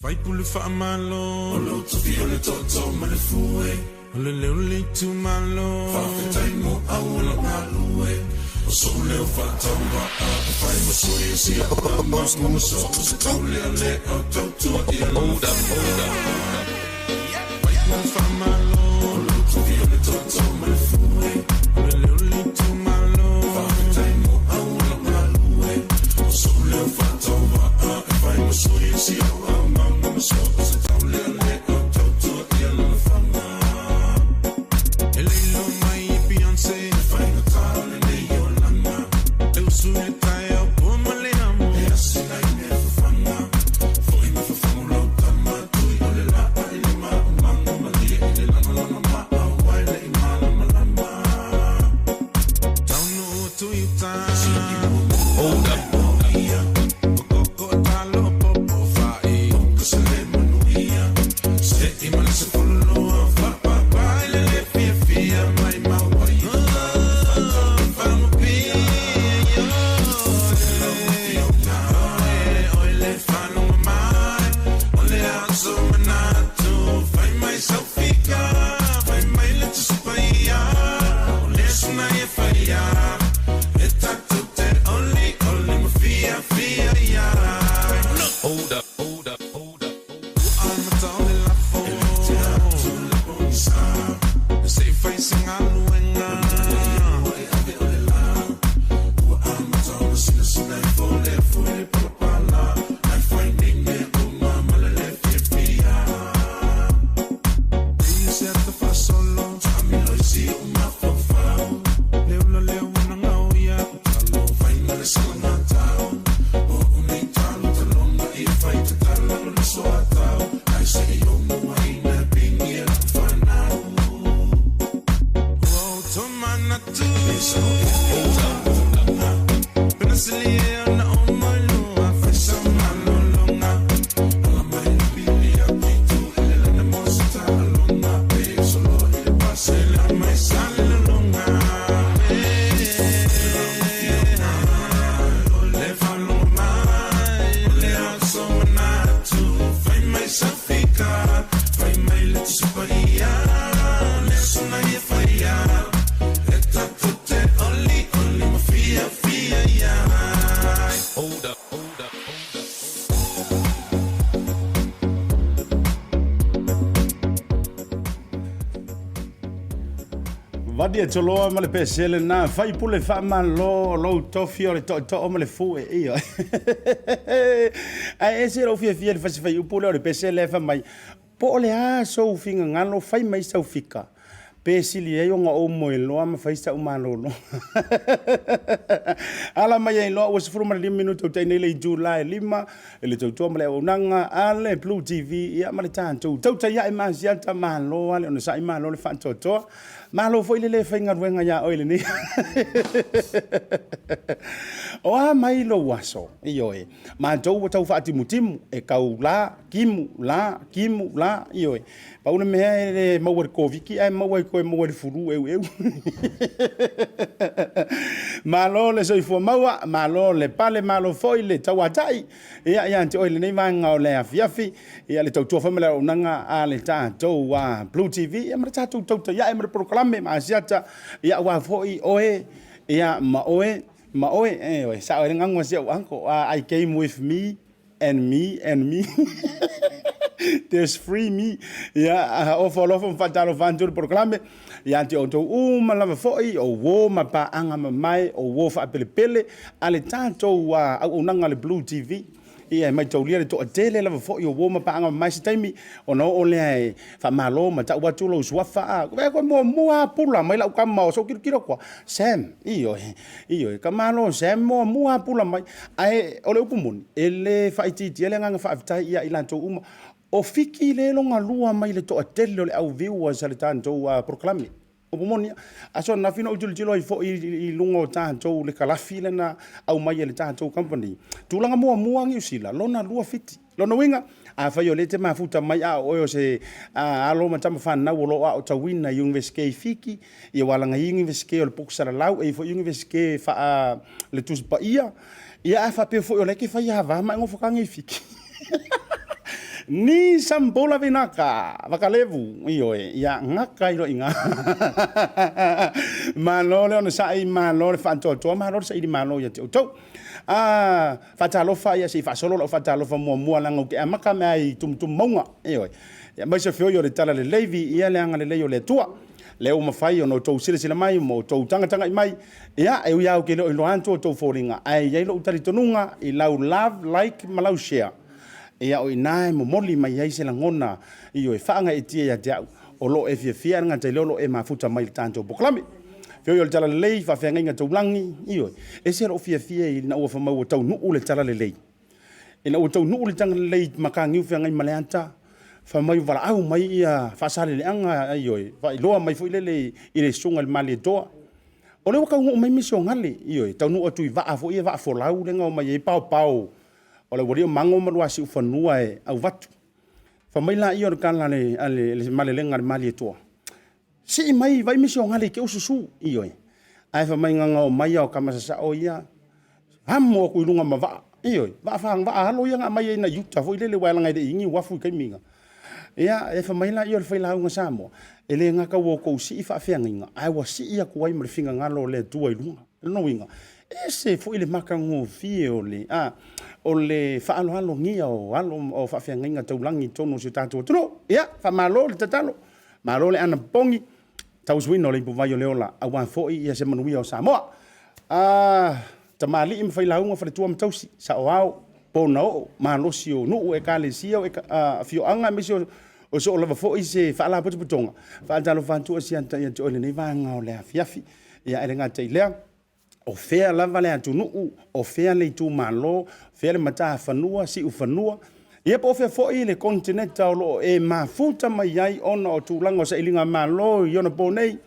Faipule faamalo. O lou tofi o le tootoo ma le fue. O le leo o le itumalo. Faafetai mo auala galue. O sou leo faatauvaa e fai ma sui o si au ama ma so o se taulealea o tautua i lona Faipule faamalo. O lou tofi o le tootoo ma le fue. O le leo o le itumalo. Faafetai mo auala galue. O sou leo faatauvaa e fai ma sui o si au ama ma so o se taulealea o tautua i lona faga. E leilo mai e Beyonce. E faigata o lenei olaga. E usu i le taeao pua ma le amo. E asi nai mea fafaga. Foi ma fafagu lau tama. Tui o le laa i le maumaga. Malie i le lagalaga maau ai le i malamalama. Taunuu atu i uta. Hold up. O koko o talo o popo o fai. Ka se le manuia. Se i ma le 12 Faapapa i le le fiafia mai maua i Hold up, hold up, hold up. Hold up, hold up, hold up. Vadi e toloa ma le pesele na faipule faamalo o lou tofi o le tootoo ma le fue ioe. Ae ese lou fiafia i le fasi faiupu lea o le pesele e fai mai, po o le a sou finagalo fai mai sau fika pe sili ai ona ou moe loa ma fai sau malologa. Ala mai ai loa ua 15 minute o tai nei le itu la e lima i le tautua ma le auaunaga a le Blue TV ia ma le tatou tautai ae masiata malo a le onosai malo le faatoatoa malo foi le le faigaluega iā oe lenei. O a mai lou aso? Ioe, matou ua tau faatimutimu e kau la kimu la kimu la ioe. Pau le mea e le maua i le Koviti ae maua i koe maua i le fulu eueu. Malo le soifua maua, malo le pale, malo foi le tauatai. Ia ia te oe i lenei vaega o le afiafi. Ia le tautua foi ma le auaunaga a le tatou a Blue TV ia ma le tatou tautai ae ma le polokalame ma Asiata. Ia aua foi oe ia ma oe ma oe. Ioe, sao ai le gagu a si au uncle, I came with me and me and me there's free me ia ofa alofa ma faatalofa atu le polokalame ia te outou uma lava foi o uo ma paaga mamae o uo faapelepele a le tatou auaunaga le Blue TV ia e maitaulia le toatele lava foi o uo ma paaga mamae se taimi ona oo lea e faamalo ma tau atu lou suafa a koe koe muamua pula mai lau kama o sou kilokilo koa Sam ioe Ioe, ka malo Sam muamua lava pula mai. Ae o le upu moni, e le faaitiitia le agaga faafetai ia i latou uma. O Fiki le logalua mai le toatele o le au viewers a le tatou polokalame. Upu moni lava. Aso ananafi na ou tilotilo ai foi i luga o tatou le kalafi lea na aumai e le tatou company. Tulaga muamua Niu Sila, lona lua Fiti. Lona uiga, afai o lea e te mafuta mai a o oe o se alo ma tama fanau o lo o aotauina i Iunivesite i Fiti, ia ua alaga i Iunivesite o le Potu Salalau, e i ai foi Iunivesite faa le Tusi Paia, ia a faapea foi o la e te fai ava ma e nofo kage i Fiti. Ni sambola vinaka, vakalevu, ioe, ia gaka i loiga. Malo le onosai, malo le faatoatoa, malo le saili malo ia te outou. Ah, faatalofa ia se i faasolo lau faatalofa muamua leaga ou te amata mea i tumutumu mauga, ioe. Ia aemaise foi o le talalelei, viia le agalelei o le Atua. Lea ua mafai ona outou silasila mai ma outou tagatagai mai, ia, e ui lava ou te le o iloa atu outou foliga, ae i ai lou talitonuga i lau love, like ma lau share, ia o i ina e momoli mai ai se lagona, ioe, faagaeetia ia te au, o lo o e fiafia ae le gata i lea o lo o e mafuta mai i le tatou polokalame. Feoi o le Talalelei, faafeagaiga taulagi, ioe, ese lou fiafia ina ua fai mai ua taunuu le Talalelei. Ina ua taunuu le Talalelei i Mataniu Feagaimaleata, fai mai ua valaau mai ia Faasaleleaga, ioe, faailoa mai foi lele i le susuga i le Malietoa, o lea ua taunuu mai misionale, ioe, taunuu atu i vaa foi ia, vaa folau lea na omai ai paopao o le aualii o Mago ma Luasiufanua e auvatu. Fai mai laia o le tala a le malelega a le Malietoa, sii mai vai misionale i te ususu, ioe. Ae fai mai na ona omai lava o tama sasao ia, amo atu i luga ma vaa, ioe, vaa vaa alo ia na aumai ai nai uta foi lele, aua leaga e le i i ai ni uafu i taimi na. Ia, e fai mai laia o le failauga Samoa, e le gata ua outou sii faafeagaiga, ae ua sii atu ai ma le finagalo o le Atua i luga. O lona uiga, e ese foi le matagofie o le, a, o le faaaloalogia o alo o faafeagaiga taulagi i totonu o si o tatou atunuu. Ia, faamalo le tatalo, malo le anapopogi, tauasuina o le ipuvai o le ola aua foi ia se manuia o Samoa. A, tamalii ma failauga, faletua ma tausi, saoao, ponaoo, malosi o nuu, ekalesia, afioaga aemaise o soo lava foi se faalapotopotoga, faatalofa atu o siata ia te oe i lenei vaega o le afiafi. Ia, e le gata i lea, o fea lava le atunuu, o fea le itumalo, o fea le matafanua, siufanua, ia po o fea foi le koneteneta o lo o e mafuta mai ai ona o tulaga o sailiga malo i ona po nei,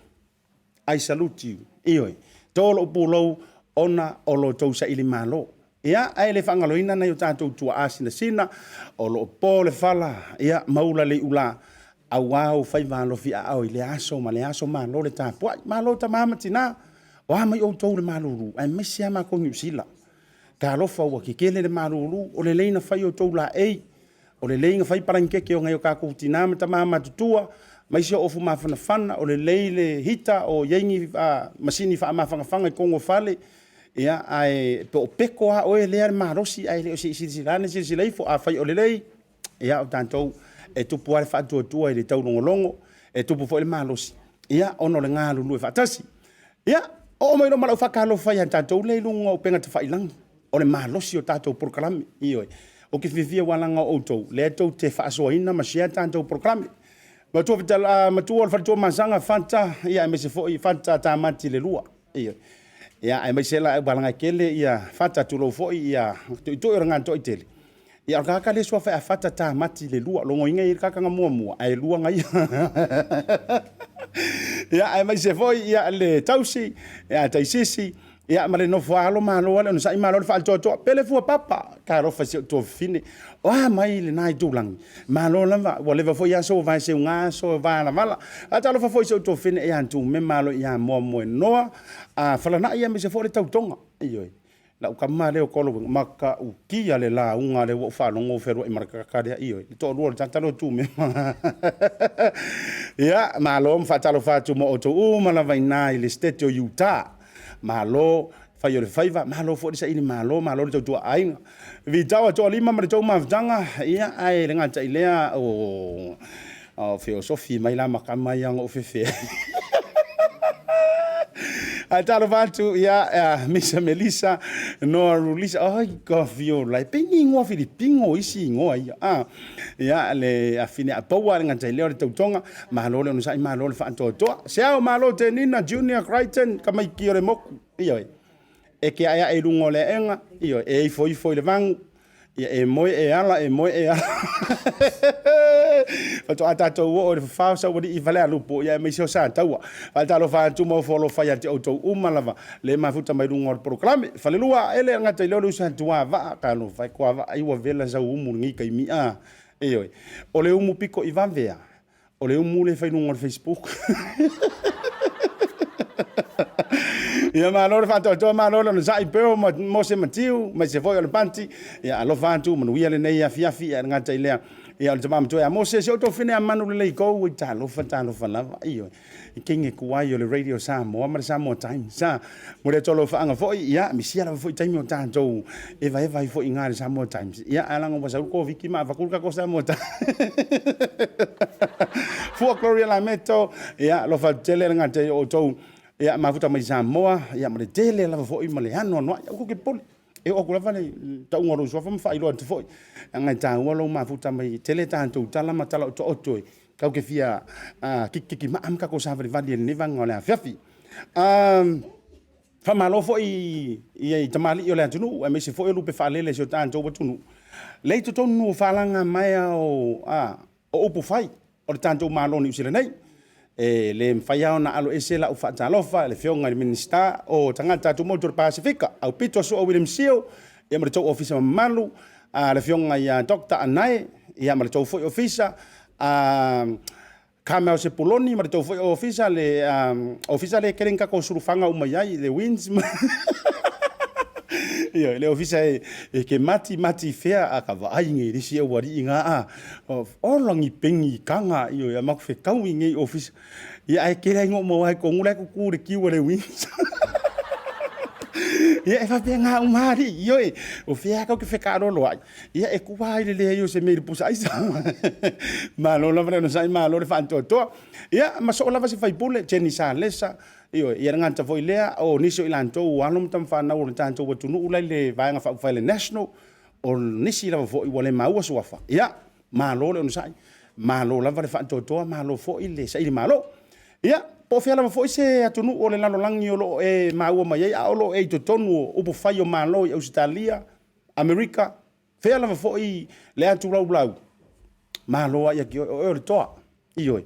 I salute you. Ioe, to lou pulou ona o lo outou saili malo. Ia, ae le faagaloina nai o tatou tuaa sinasina o lo o po le fala, ia, maula le iulā, aua ou faiva alofi aao i lea aso ma lea aso, malo le tapuai. Malo tama ma tina, o a mai outou le malulu, aemaise lava matou Niu Sila. Talofa ua kekele le malulu, o lelei na fai outou laei, O lelei na fai palangikeke o nai o tatou tina ma tama matutua, aemaise o ofu mafanafana, o lelei le hita, o i ai ni masini faamafanafana i totonu o fale, ia, ae po o peko lava oe lea le malosi, ae le o se i silasila ane silasila ifo, afai o lelei, ia, o tatou e tupu lava le faatuatua i le taulogologo, e tupu foi le malosi, ia, ona o le galulue faatasi. Ia, oo mai loa ma lau faatalofa ia tatou lea i luga o upega tafailagi, o le malosi o tatou polokalame. Ioe. Ou te fiafia aua leaga o outou lea tou te faasoaina ma share tatou polokalame. Matua Vitala, matua o le faletua Masaga, Fata, ia aemaise foi Fata Tamati le lua. Ioe. Ia aemaise la aua leaga e tele ia Fata, tulou foi ia Tuitui o le Gatoaitele. Ia o le tagata lea suafa e Fata Tamati le lua. Logoina e i ai le tagata na muamua ae lua na ia. Ia aemaise foi ia le tausi ia Taisisi ia ma le nofo alo malo ale onosai malo le faaletoatoa pele fua papa talofa i si ou tuafafine o a mai lena itulagi malo lava ua leva foi aso ua vaeseuga aso e valavala a talofa foi i si ou tuafafine ia Tume malo ia Moamoenoa a Falanai aemaise foi le tautoga ioe Lau tama lea o Kolo matautia le lauga lea ua ou faalogo ua fealuai ma le tagata lea, ioe, le toalua o le tagata lea o Tumema. Ia, malo ma faatalofa atu ma outou uma lava i ina i le State o Utah. Malo fai o le faiva, malo foi le saili malo, malo le tautua aiga. Vitao a toalima ma le tou mafutaga, ia, ae le gata i lea, o, o feosofi mai la ma tama ia na ou fefe ai. Ae talofa atu ia Misa Melisa, Noa Rulisa, oi ka fiola, e pei ni igoa Filipino isi igoa ia. Ah, ia le afine a paua le gata i lea o le tautoga, malo le onosai, malo le faatoatoa. Se ao malo Tenina, Junior Crichton, tamaiti o le moku, ioe. E ke aeae i luga o le aega, ioe, e ifoifo i le vagu, Ia e moe e ala, e moe e ala. Faatoa tatou oo i le fafao saualii i Falealupo, ia aemaise o Sataua. Faatalofa atu ma ofo alofa ia te outou uma lava, le mafuta mai luga o le polokalame. Falelua aele gata i lea o le uso atu vaa, talofa e toa vaa ai ua vela sau umu i lenei taimi a. Ioe. O le umu pito i vave a, O le umu lea e fai luga o le Facebook. Ia malo le faatoatoa, malo le onosai peo ma Mose Matiu, aemaise foi o le Panti. Ia alofa atu, manuia lenei afiafi, ae le gata i lea. Ia, o le tama matua ia Mose, si ou tofine a manu lelei kou, oi talofa, talofa lava, ioe. I kenge kuai o le Radio Samoa ma le Samoa Times. Sa, mo le atoa lofaaga foi, ia, misia lava foi taimi o tatou evaeva ai foi i gā le Samoa Times. Ia, ae leaga ua sau le Koviti ma avatu le tatou Samoa Times. Fua Gloria Lameto, ia, alofa atu tele le gata i o outou, ia, mafuta mai Samoa, ia, ma le tele lava foi ma le anoanoai. Aua tou te popole. E oo atu lava le tauga o lou suafa ma faailoa atu foi, leaga e taua lou mafuta mai. E tele tatou tala ma tala otooto e tatou te fia kikikimaa ma tatou savalivali i lenei vaega o le afiafi. Faamalo foi i tamalii o le atunuu aemaise foi o lupe faalele a si o tatou atunuu, lea i totonu o faalagamaea o upu fai o le tatou Malo o Niu Sila nei. E le mafai lava ona aloese lau faatalofa i le Afioga i le Minisita o Tagata Tumaoti o le Pasefika, Aupito Sua William Sio, ia ma le tou ofisa mamalu, le Afioga ia Doctor Anae, ia ma le tou foi ofisa, Carmel Sepuloni ma le tou foi ofisa, le ofisa lea e tele ni tatou sulufaga uma i ai, le WINS. Ioe, le ofisa e ke mati mati fea a ka vaai nei le isi aualii nga a ola ni peni kaga, ioe, a maku fetau i nei ofisa. Ia ae tele ai no maua ai kongu la kuku le kiu le WINS. Ia e faapena uma alii, ioe, o fea kau ke fekalolo ai. Ia e kua ai le leai o se mea i le pusa aisa. Malo lava le onosai, malo le faatoatoa. Ia, ma soo lava se faipule, Jenny Salesa, ioe, ia le gata foi lea, o nisi o i latou o alo ma tamafanau o le tatou atunuu la i le Vaega Faaupufai le National, o nisi lava foi ua le maua suafa. Ia, malo le onosai, malo lava le faatoatoa, malo foi le saili malo. Ia, po o fea lava foi se atunuu o le lalolagi o lo o e maua mai ai, a o lo o e i totonu o upufai o Malo i Ausetalia, Amerika, fea lava foi le atu laulau, malo lava ia te oe, o oe o le toa. Ioe.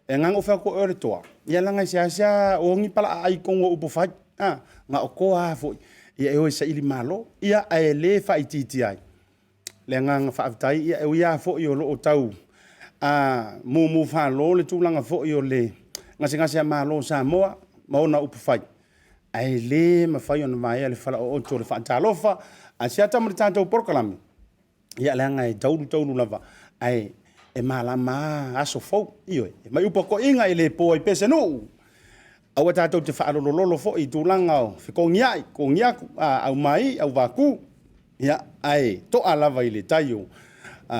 E agaga ou fai atu o oe o le toa, ia leaga e seasea o ni palaaai i totonu o upufai, a, na o toa lava foi, ia e o e saili malo, ia ae le faaitiitia ai le agaga faafetai, ia e ui lava foi o lo o tau mumu falo le tulaga foi o le gasegase a Malo o Samoa ma ona upufai, ae le mafai ona vaea le falaooto o le faatalofa a siata ma le tatou polokalame, ia leaga e taulu taulu lava, ae e malama aso fou. Ioe, e mai upu a toeaiina e le po ai pea se nuu. Aua tatou te faalolololo foi i tulaga o fetogiai, togi atu, aumai, auvaku, ia, ae toa lava i le tai o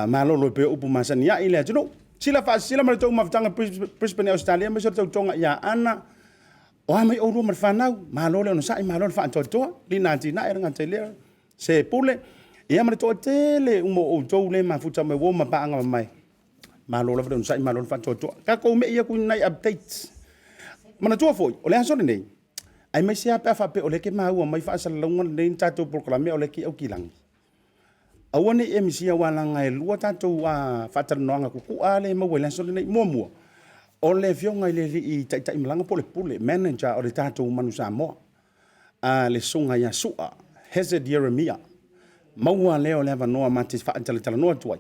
malolo e pei o upu masani ai i le atunuu. Sila faasisila ma le tou mafutaga Brisbane, Ausetalia, aemaise o le tautoga ia Ana, O a mai oulua ma le fanau, malo le onosai, malo le faatoatoa, lina atinae le gata i lea, se pule, ia ma le toatele uma o outou le mafuta mai uo ma paaga mamae. Malo lava le onosai, malo le faatoatoa. Tatou me'i atu i nai updates. Manatua foi, o le aso lenei, aemaise lava pe a faapea o lea e te maua mai faasalalauga lenei na tatou polokalame a o lea e te i Aukilagi. Aua ne i e misia aua leaga e lua tatou faatalanoaga tutu'a lea e maua i le aso lenei. Muamua, o le Afioga i le Alii Taitaimalaga po o le Pule, Manager o le tatou Manu Samoa, le Susuga ia Su'a Hazard Ieremia. Maua lea o le avanoa ma te faatalatalanoa atu ai.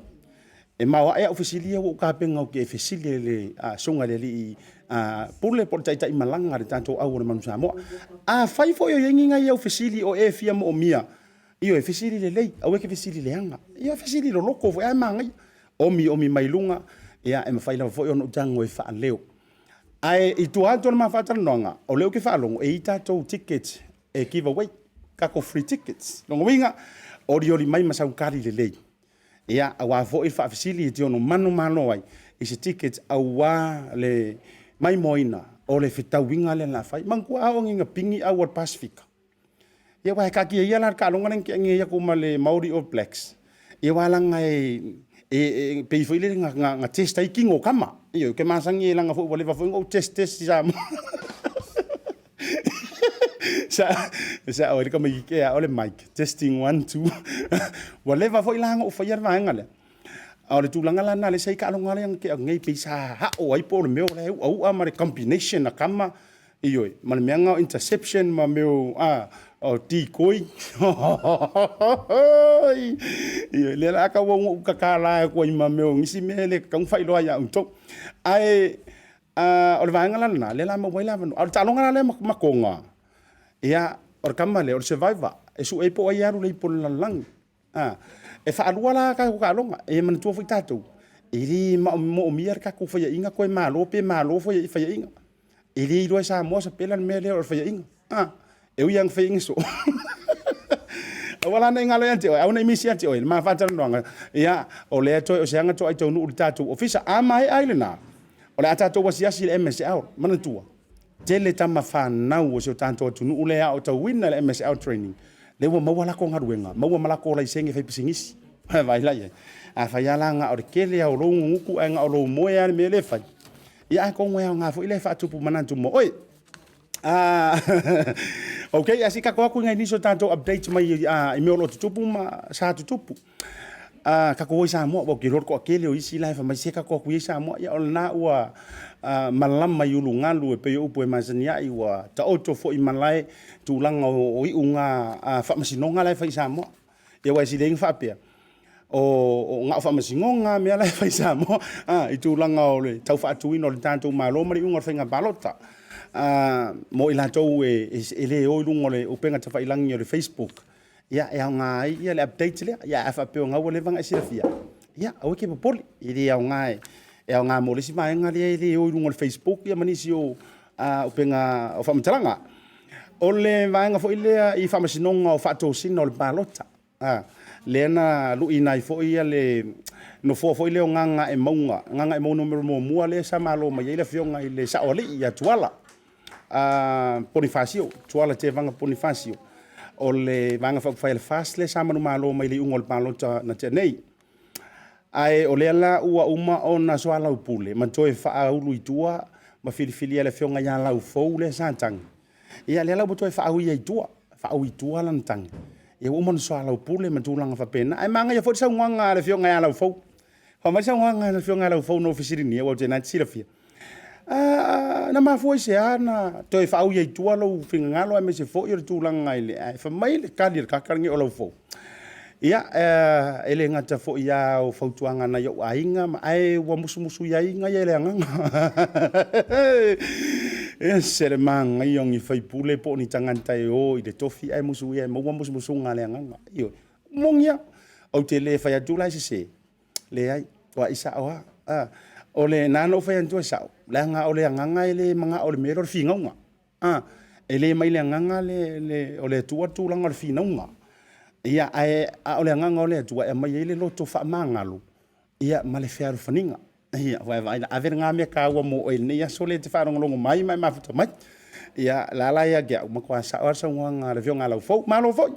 E maoae au fesili ia ua ou tapena ou te fesili i le Susuga i le Alii Pule po o le Taitaimalaga a le tatou Au o le Manu Samoa. Afai foi o i ai ni nai au fesili o e fia moomia, Ioe, fesili lelei, aua e te fesili leaga. Ia fesili loloto foi, ae manaia. Omi omi mai luga, ia e mafai lava foi ona ou tago e faaleo. Ae i tua atu o le ma faatalanoaga, o lea ou te faalogo e i ai tatou tickets e give away, tatou free tickets. Lona uiga, olioli mai ma sau kali lelei. Ia, aua foi le faafesili e te ono manumalo ai i se ticket aua le maimoaina o le fetauiga lea o le a fai. Manatua a oo ina pigi au o le Pasefika, Ia aua e taatia ia la le taaloga lea na tea nei atu ma le Maori All Blacks. Ia aua leaga e pei foi lele na test ai tino o tama. Ioe, ou te masani ai leaga foi ua leva foi ona ou test test i Samoa. Sa o le tamaitiiti ea o le mic, testing one two. Ua leva foi la ona ou faia le vaega lea. A o le tulaga la lena lea sa i ai taaloga lea na tea atu nei pei sa ao ai po o le mea o la e uaua ma le combination a tama. Ioe, ma le mea lena o interception ma mea o, a, o decoy. Ioe, lea la tau ou tatala atu ai ma mea o nisi mea e le tatau ona faailoa ia outou. Ae o le vaega la lena, lea la maua ai le avanoa. A o le taaloga la lea ma Toga, ia, o le tama lea o le survivor, e sue ai po o ai e alu i le ipu o le lalolagi. A, e faalua la tatou taaloga. E manatua foi tatou, E le moomia le tatou faiaiga toe malo pe malo foi faiaiga. E le iloa e Samoa sapela le mea lea o le faiaiga. A, e ui lava ina faiaina soo. Aua la ne i galo ia te oe, aua ne i misi ia te oe le ma faatalanoaga. Ia, o lea toe o se aga toai taunuu i le tatou ofisa. A maea ai lena, o le a tatou asiasi i le MSL. Manatua, tele tama fanau a si o tatou atunuu lea e aotauina i le MSL training, lea ua maua latou galuega, maua ma latou laisene faipisinisi. Vaai la i ai? Afai lava la na o le tele lava o lou nunutu ae na o lou moe lava le mea lea e fai, ia atonu e aoga foi lea e faatupu manatu mo oe. Ok, ae se i tatou o atu i nai nisi o tatou updates mai i mea o lo o tutupu ma sa tutupu. Tatou o i Samoa, aua ou te iloa le toatele o isi la e fai mai, se tatou o atu ia i Samoa. Ia o lena ua malama i ulugalu e pei o upu e masani ai, ua taoto foi i malae tulaga o iuga faamasinoga la e fai i Samoa. Ia aua e sili ai ona faapea, o na o faamasinoga lava mea la e fai i Samoa i tulaga o le tau faatuina o le tatou Malo ma le iuga o le faiga palota. Mo i latou e le o i luga o le upega tafailagi o le Facebook, ia e aoga ai le update lea. Ae a faapea o lena ua leva ona e silafia, ia aua e te popole, e le aoga, e aoga mo le isi vaega lea e le o i luga o le Facebook ma nisi o upega o faamatalaga. O le vaega foi lea i faamasinoga o faatosina o le palota, lea na luiina ai foi le nofoa foi lea o Gagaemauga, Gagaemauga Nu.1 lea sa malo mai ai le Afioga i le Saoalii ia Tuala Ponifasio, Tuala Tevaga Ponifasio, o le Vaega Faaupufai a le FAST lea sa manumalo mai le iuga o le palota na tea nei. Ae o lea la ua uma ona soalaupule ma toe faaulu i tua ma filifilia le Afioga ia Laufou lea sa tagi. Ia lea la ua toe faaui ai i tua, faaui i tua lana tagi. Ia ua uma ona soalaupule ma tulaga faapena. Ae manaia foi le saunoaga a le Afioga ia Laufou. Fai mai le saunoaga a le Afioga ia Laufou na ou fesiligia aua ou te na te silafia. Na mafua i se a na toe faaui ai i tua lou finagalo aemaise foi o le tulaga i le... Ae fai mai le tali a le tagata lenei o Laufou, ia, e le gata foi lava o fautuaga a nai ou aiga, ae ua musumusuiaina ia e le agaga. E ese le manaia o ni faipule po o ni tagata e o i le tofi ae musuia e maua musumusuga a le agaga. Ioe, e moni lava, ou te le fai atu la e sese, leai, matua sao lava. O lena na ou fai atu e sao, leaga o le agaga e le manao i le mea lea o le finauga. A, e le mai le agaga le, o le Atua le tulaga o le finauga. Ia, ae a o le agaga o le Atua e aumai ai le loto faamagalo, ia ma le fealofaniga. Ia, vaai la, ave lena mea taua mo oe i lenei aso lea e te faalogologo mai ma e mafuta mai. Ia, o la la ia te au, matua sao lava le saunoaga a le Afioga ia Laufou. Malo foi.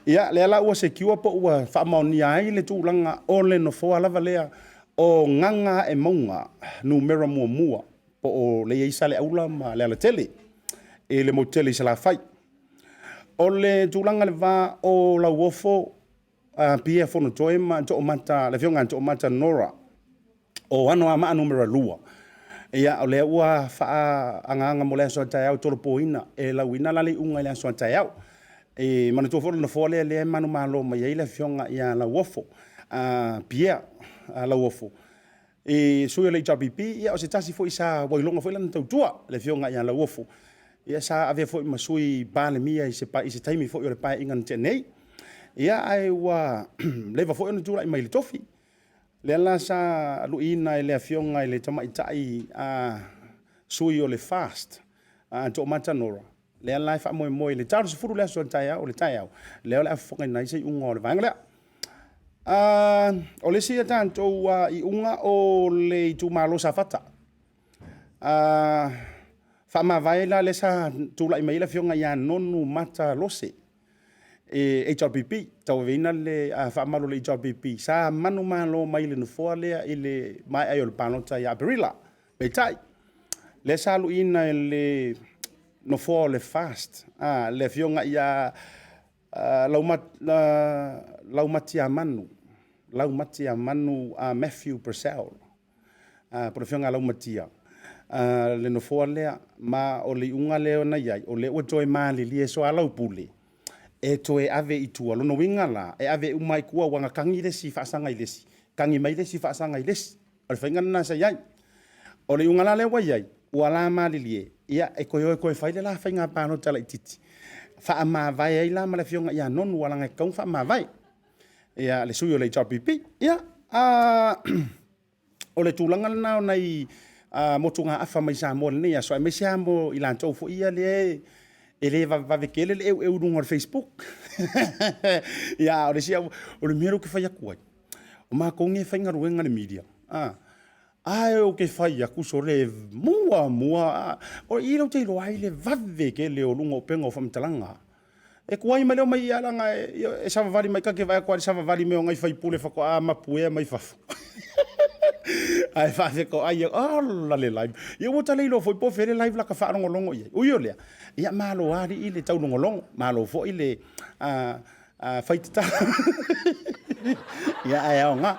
Ia, lea la ua secure po ua faamaonia ai le tulaga o le nofoa lava lea o Gagaemauga numera muamua po o lea e i ai Saleaula ma Lealatele i le motu tele i Salafai. O le tulaga i le va o Lauofo, Pierre Fonotoe ma Toomata, le afioga ia Toomata Nora o Anoamaa numera 2, ia o lea ua faaagaaga mo le aso a taeao e tolopoina, e lauina la le iuga i le aso a taeao. E manatua foi o le nofoa lea lea e manumalo mai ai le afioga ia Lauofo, Pierre Lauofo, E sui o le HRPP, ia o se tasi foi sa ua iloga foi lana tautua, le afioga ia Lauofo, ia sa avea foi ma sui Palemia i se, i se taimi foi o le Paeaiga na tea nei. Ia ae ua leva foi ona tulai mai i le tofi. Lea la sa luiina e le afioga i le tamaitai a sui o le FAST, a Toomata Nora, lea la e faamoemoe i le 80 i le aso a taeao, o le taeao, lea o le a fofogaina ai se iuga o le vaega lea. O le isi a tatou iuga o le itumalo Safata. Faamavae la lea sa tulai mai ai le afioga ia Nonu Mata Lose, e HRPP, tauaveina le faamalu o le HRPP, sa manumalo mai le nofoa lea i le maea ai o le palota ia Aperila. Peitai, lea sa luiina e le nofoa o le FAST le afioga ia Laumatiamanu, Laumatiamanu Matthew Purcell, po o le Afioga ia Laumatia, le nofoa lea. Ma o le iuga lea na i ai, o lea ua toe malilie e soalaupule e toe ave i tua. O lona uiga la, e ave uma lava i tua, aua na tagi le isi faasaga i le isi, tagi mai le isi faasaga i le isi. O le faiga lena sa i ai. O le iuga la lea ua i ai, ua la malilie, ia e toe o e toe fai le la faiga palota laitiiti, faamavae ai la ma le afioga ia Nonu aua leaga e tatau ona faamavae le sui o le HRPP. Ia, a... O le tulaga lena o nai motugaafa mai Samoa i lenei aso, aemaise lava mo i latou foi ia lea e le vavevave tele le eueu i luga o le Facebook. Ia, a o le isi, o le mea lea ou te fai atu ai, o matou nei e faigaluega i le media, ae ou te fai atu sole, e muamua lava, o i lea ou te iloa ai le vave tele o luga o upega o faamatalaga. E tuai mai le omai ia leaga e savavali mai, ta te vaai atu lava i le savavali mai o nai sui usufono faatoa mapuea mai fafo ae faafetoai, ola le live. Ia ua ta le iloa foi po o fea le live laka faalogologo i ai. Ui o lea, ia malo lava alii le taulogologo, malo foi le fai tatalo. Ia ae aoga.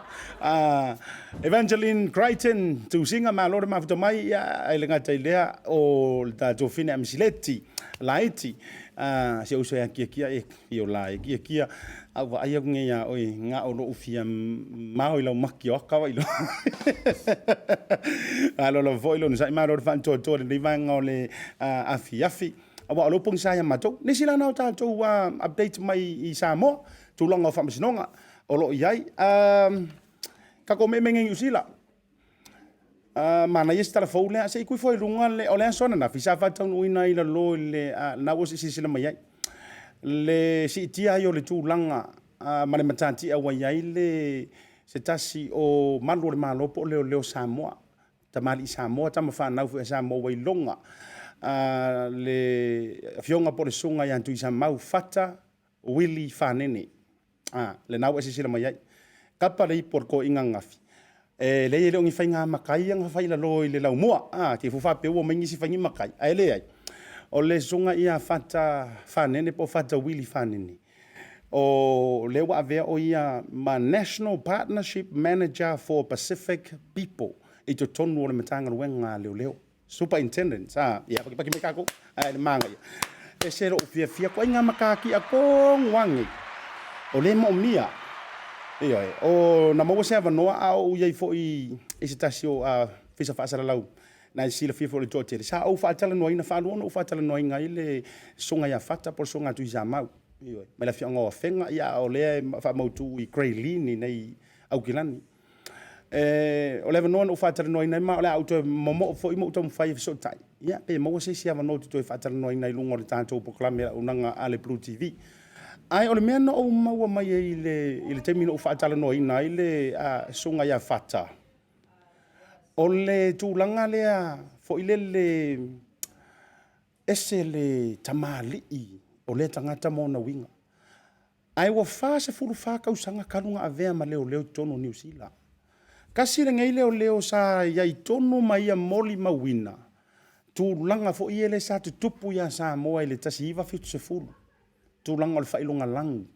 Evangeline Crichton, Tusiga, malo le mafuta mai, ia ae le gata i lea o le tatou Fine Amisileti laiti, si ou uso ia Kiakia, e iola e Kiakia, a ou vaai atu nei ia oe, na o lou fia mao i lau maki o aka vai loa. Malo lava foi le onosai, malo le faantoatoa i lenei vaega o le afiafi. Aua o lea ua pogisa ia matou. Nisi la na o tatou update mai i Samoa, tulaga o faamasinoga o lo o i ai. Tatou meemee nei i Niu Sila. Manaia si tala fou lea, se i tuu ifo i luga le, o le aso ananafi sa faataunuuina ai i lalo i le, lena ua silasila mai ai, le siitia ai o le tulaga ma le matatia ua i ai le, se tasi o malu o le Malo po o leoleo Samoa, tamalii Samoa, tama fanau foi a Samoa ua iloga le afioga po o le susuga ia Tuisamau Fata Willie Fanene. A, lena ua e silasila mai ai. Kapa le ipu o le toeaina ananafi. E leai e le o ni faiga matai ia na fai i lalo i le laumua. A, te i foi faapea ua omai nisi fai ni matai, ae leai. O le susuga ia Fata Fanene po o Fata Willie Fanene, o lea ua avea o ia ma National Partnership Manager for Pacific People i totonu o le Matagaluega a Leoleo. Superintendent, a, ia, pakipaki mai tatou, ae le manaia. Ese lou fiafia, ituaiga matatia tonu lava nei, o lea e moomia. Ioe, o, na maua se avanoa a o ou i ai foi i se tasi o ofisa faasalalau na e silafia foi e le toatele, sa ou faatalanoaina, faalua ona ou faatalanoaina ai le susuga ia Fata po o le susuga ia Tuisamau, ioe, mai le afioaga o Afega, ia a o lea e faamautu i Grey Lynn i inei i Aukilani. O le avanoa na ou faatalanoaina ai, ma o le a ou toe momoo foi ma ou taumafai e fesootai, ia, pe maua se isi avanoa ou te toe faatalanoaina ai i luga o le tatou polokalame auaunaga a le Blue TV. Ae o le mea na ou maua mai ai i le taimi na ou faatalanoaina ai le susuga ia Fata, o le tulaga lea foi lele ese le tamalii o lea tagata ma ona uiga. Ae ua 44 tausaga talu ona avea ma leoleo i totonu o Niu Sila. Tasi lenei leoleo sa i ai tonu ma ia molimauina tulaga foi ia lea sa tutupu ia Samoa i le 1970, tulaga o le faailogalanu.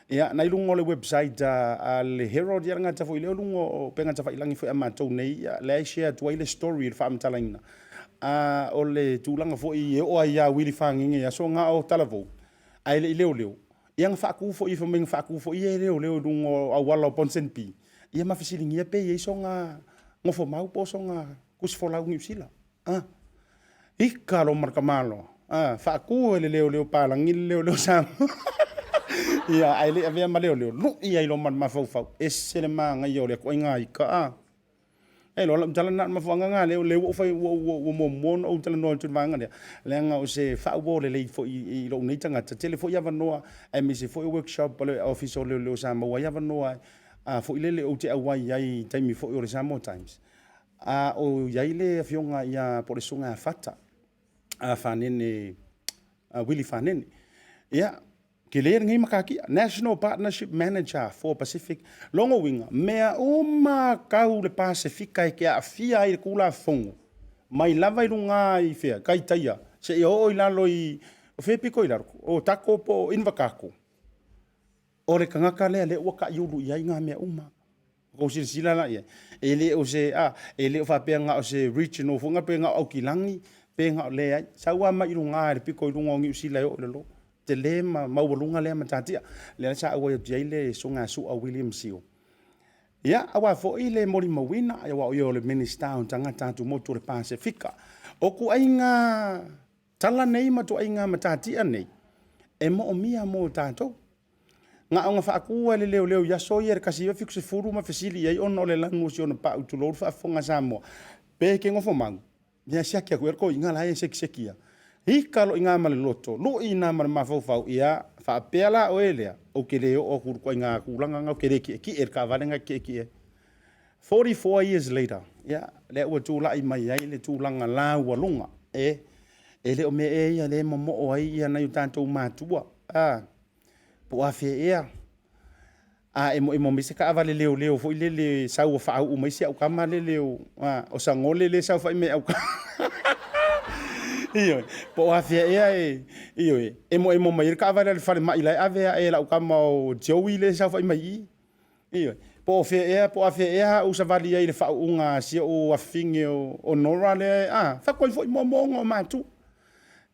Ia, na i luga o le website a le Herald, ia le gata foi lea o luga o upega tafailagi foi a matou nei, ia, lea e share atu ai le story, le faamatalaina o le tulaga foi e oo ai ia Wili Fagege i aso na o talavou, ae le i leoleo, ia na faatu foi, fai mai na faatu foi e leoleo i luga o auala o Ponsonby, ia ma fesiligia pe i ai sona nofomau po o sona tusi folau i Niu Sila. A, ika lo ma le tamaloa, a, faatu e le leoleo palagi le leoleo Samoa. Ia, ae le i avea ma leoleo, lui ai loa ma le mafaufau, ese le manaia o le ituaiga ika, a. E iloa lau tala lena, o le mafuaaga lena lea ua ou fai, ua muamua ona ou talanoa atu i le vaega lea, leaga o se faauo lelei foi i lou nei tagata, tele foi avanoa aemaise foi o workshop a le Ofisa o Leoleo sa maua ai avanoa foi lele ou te auai ai i taimi foi o le Samoa Times, a o i ai le afioga ia po o le Susuga ia Fata Fanene, Willie Fanene. Ia, Tele lenei matatia, National Partnership Manager for Pacific, lona uiga, mea uma tau le Pasefika e te aafia ai i le Tulafono, mai lava i luga i fea, Kaitaia, seia oo i lalo i, o fea e pito i lalo, o Otago po o Invercargill. O le tagata lea lea ua taiulu i ai na mea uma. Ua tou silasila la i ai, e le o se, a, e le o faapea na o se regional foi pe na o Aukilani, pe na o, leai. Sau lava mai i luga i le pito i luga o Niu Sila e oo i lalo. Tele ma maualuga lea matatia. Lea sa auai atu i ai le Susuga ia Su'a William Seal. Ia, aua foi le molimauina, aua o ia o le Minisita o Tagata Atumotu o le Pasefika. O ituaiga tala nei ma ituaiga matatia nei, e moomia mo tatou. Na ona faatu lava e le leoleo i aso ia i le 1970 ma fesili i ai ona o le lanu o si ona pau tulou le faafofoga a Samoa, pe te nofomau, ia siaki atu i ai le toeaina la e sekiseki ia. Ita loa i ina ma le loto, lui i ina ma le mafaufau, ia, faapea la oe lea, ou te le oo atu i le ituaiga tulaga lena, ou te le tietie i le taavale lena e te tietie ai. 44 years later, ia, lea ua tulai mai ai le tulaga laualuga, e le o mea ea ia lea e momoo ai nai o tatou matua, a, po o afea ea, a emoemo mai se taavale leoleo foi lele sau ua faauu mai si au tama lele o Sagole lea e saofai mai autafa. Ioe, po o afea ea e, ioe, emoemo mai ai le taavale a le falemai la e ave ae e lau tama o Joey lea e saofai mai i i. Ioe, po o fea ea, po o afea ea au savali ai i le faauuga a si ou afafine o Nora lea, a, fai atu ai foi moomooga o matua.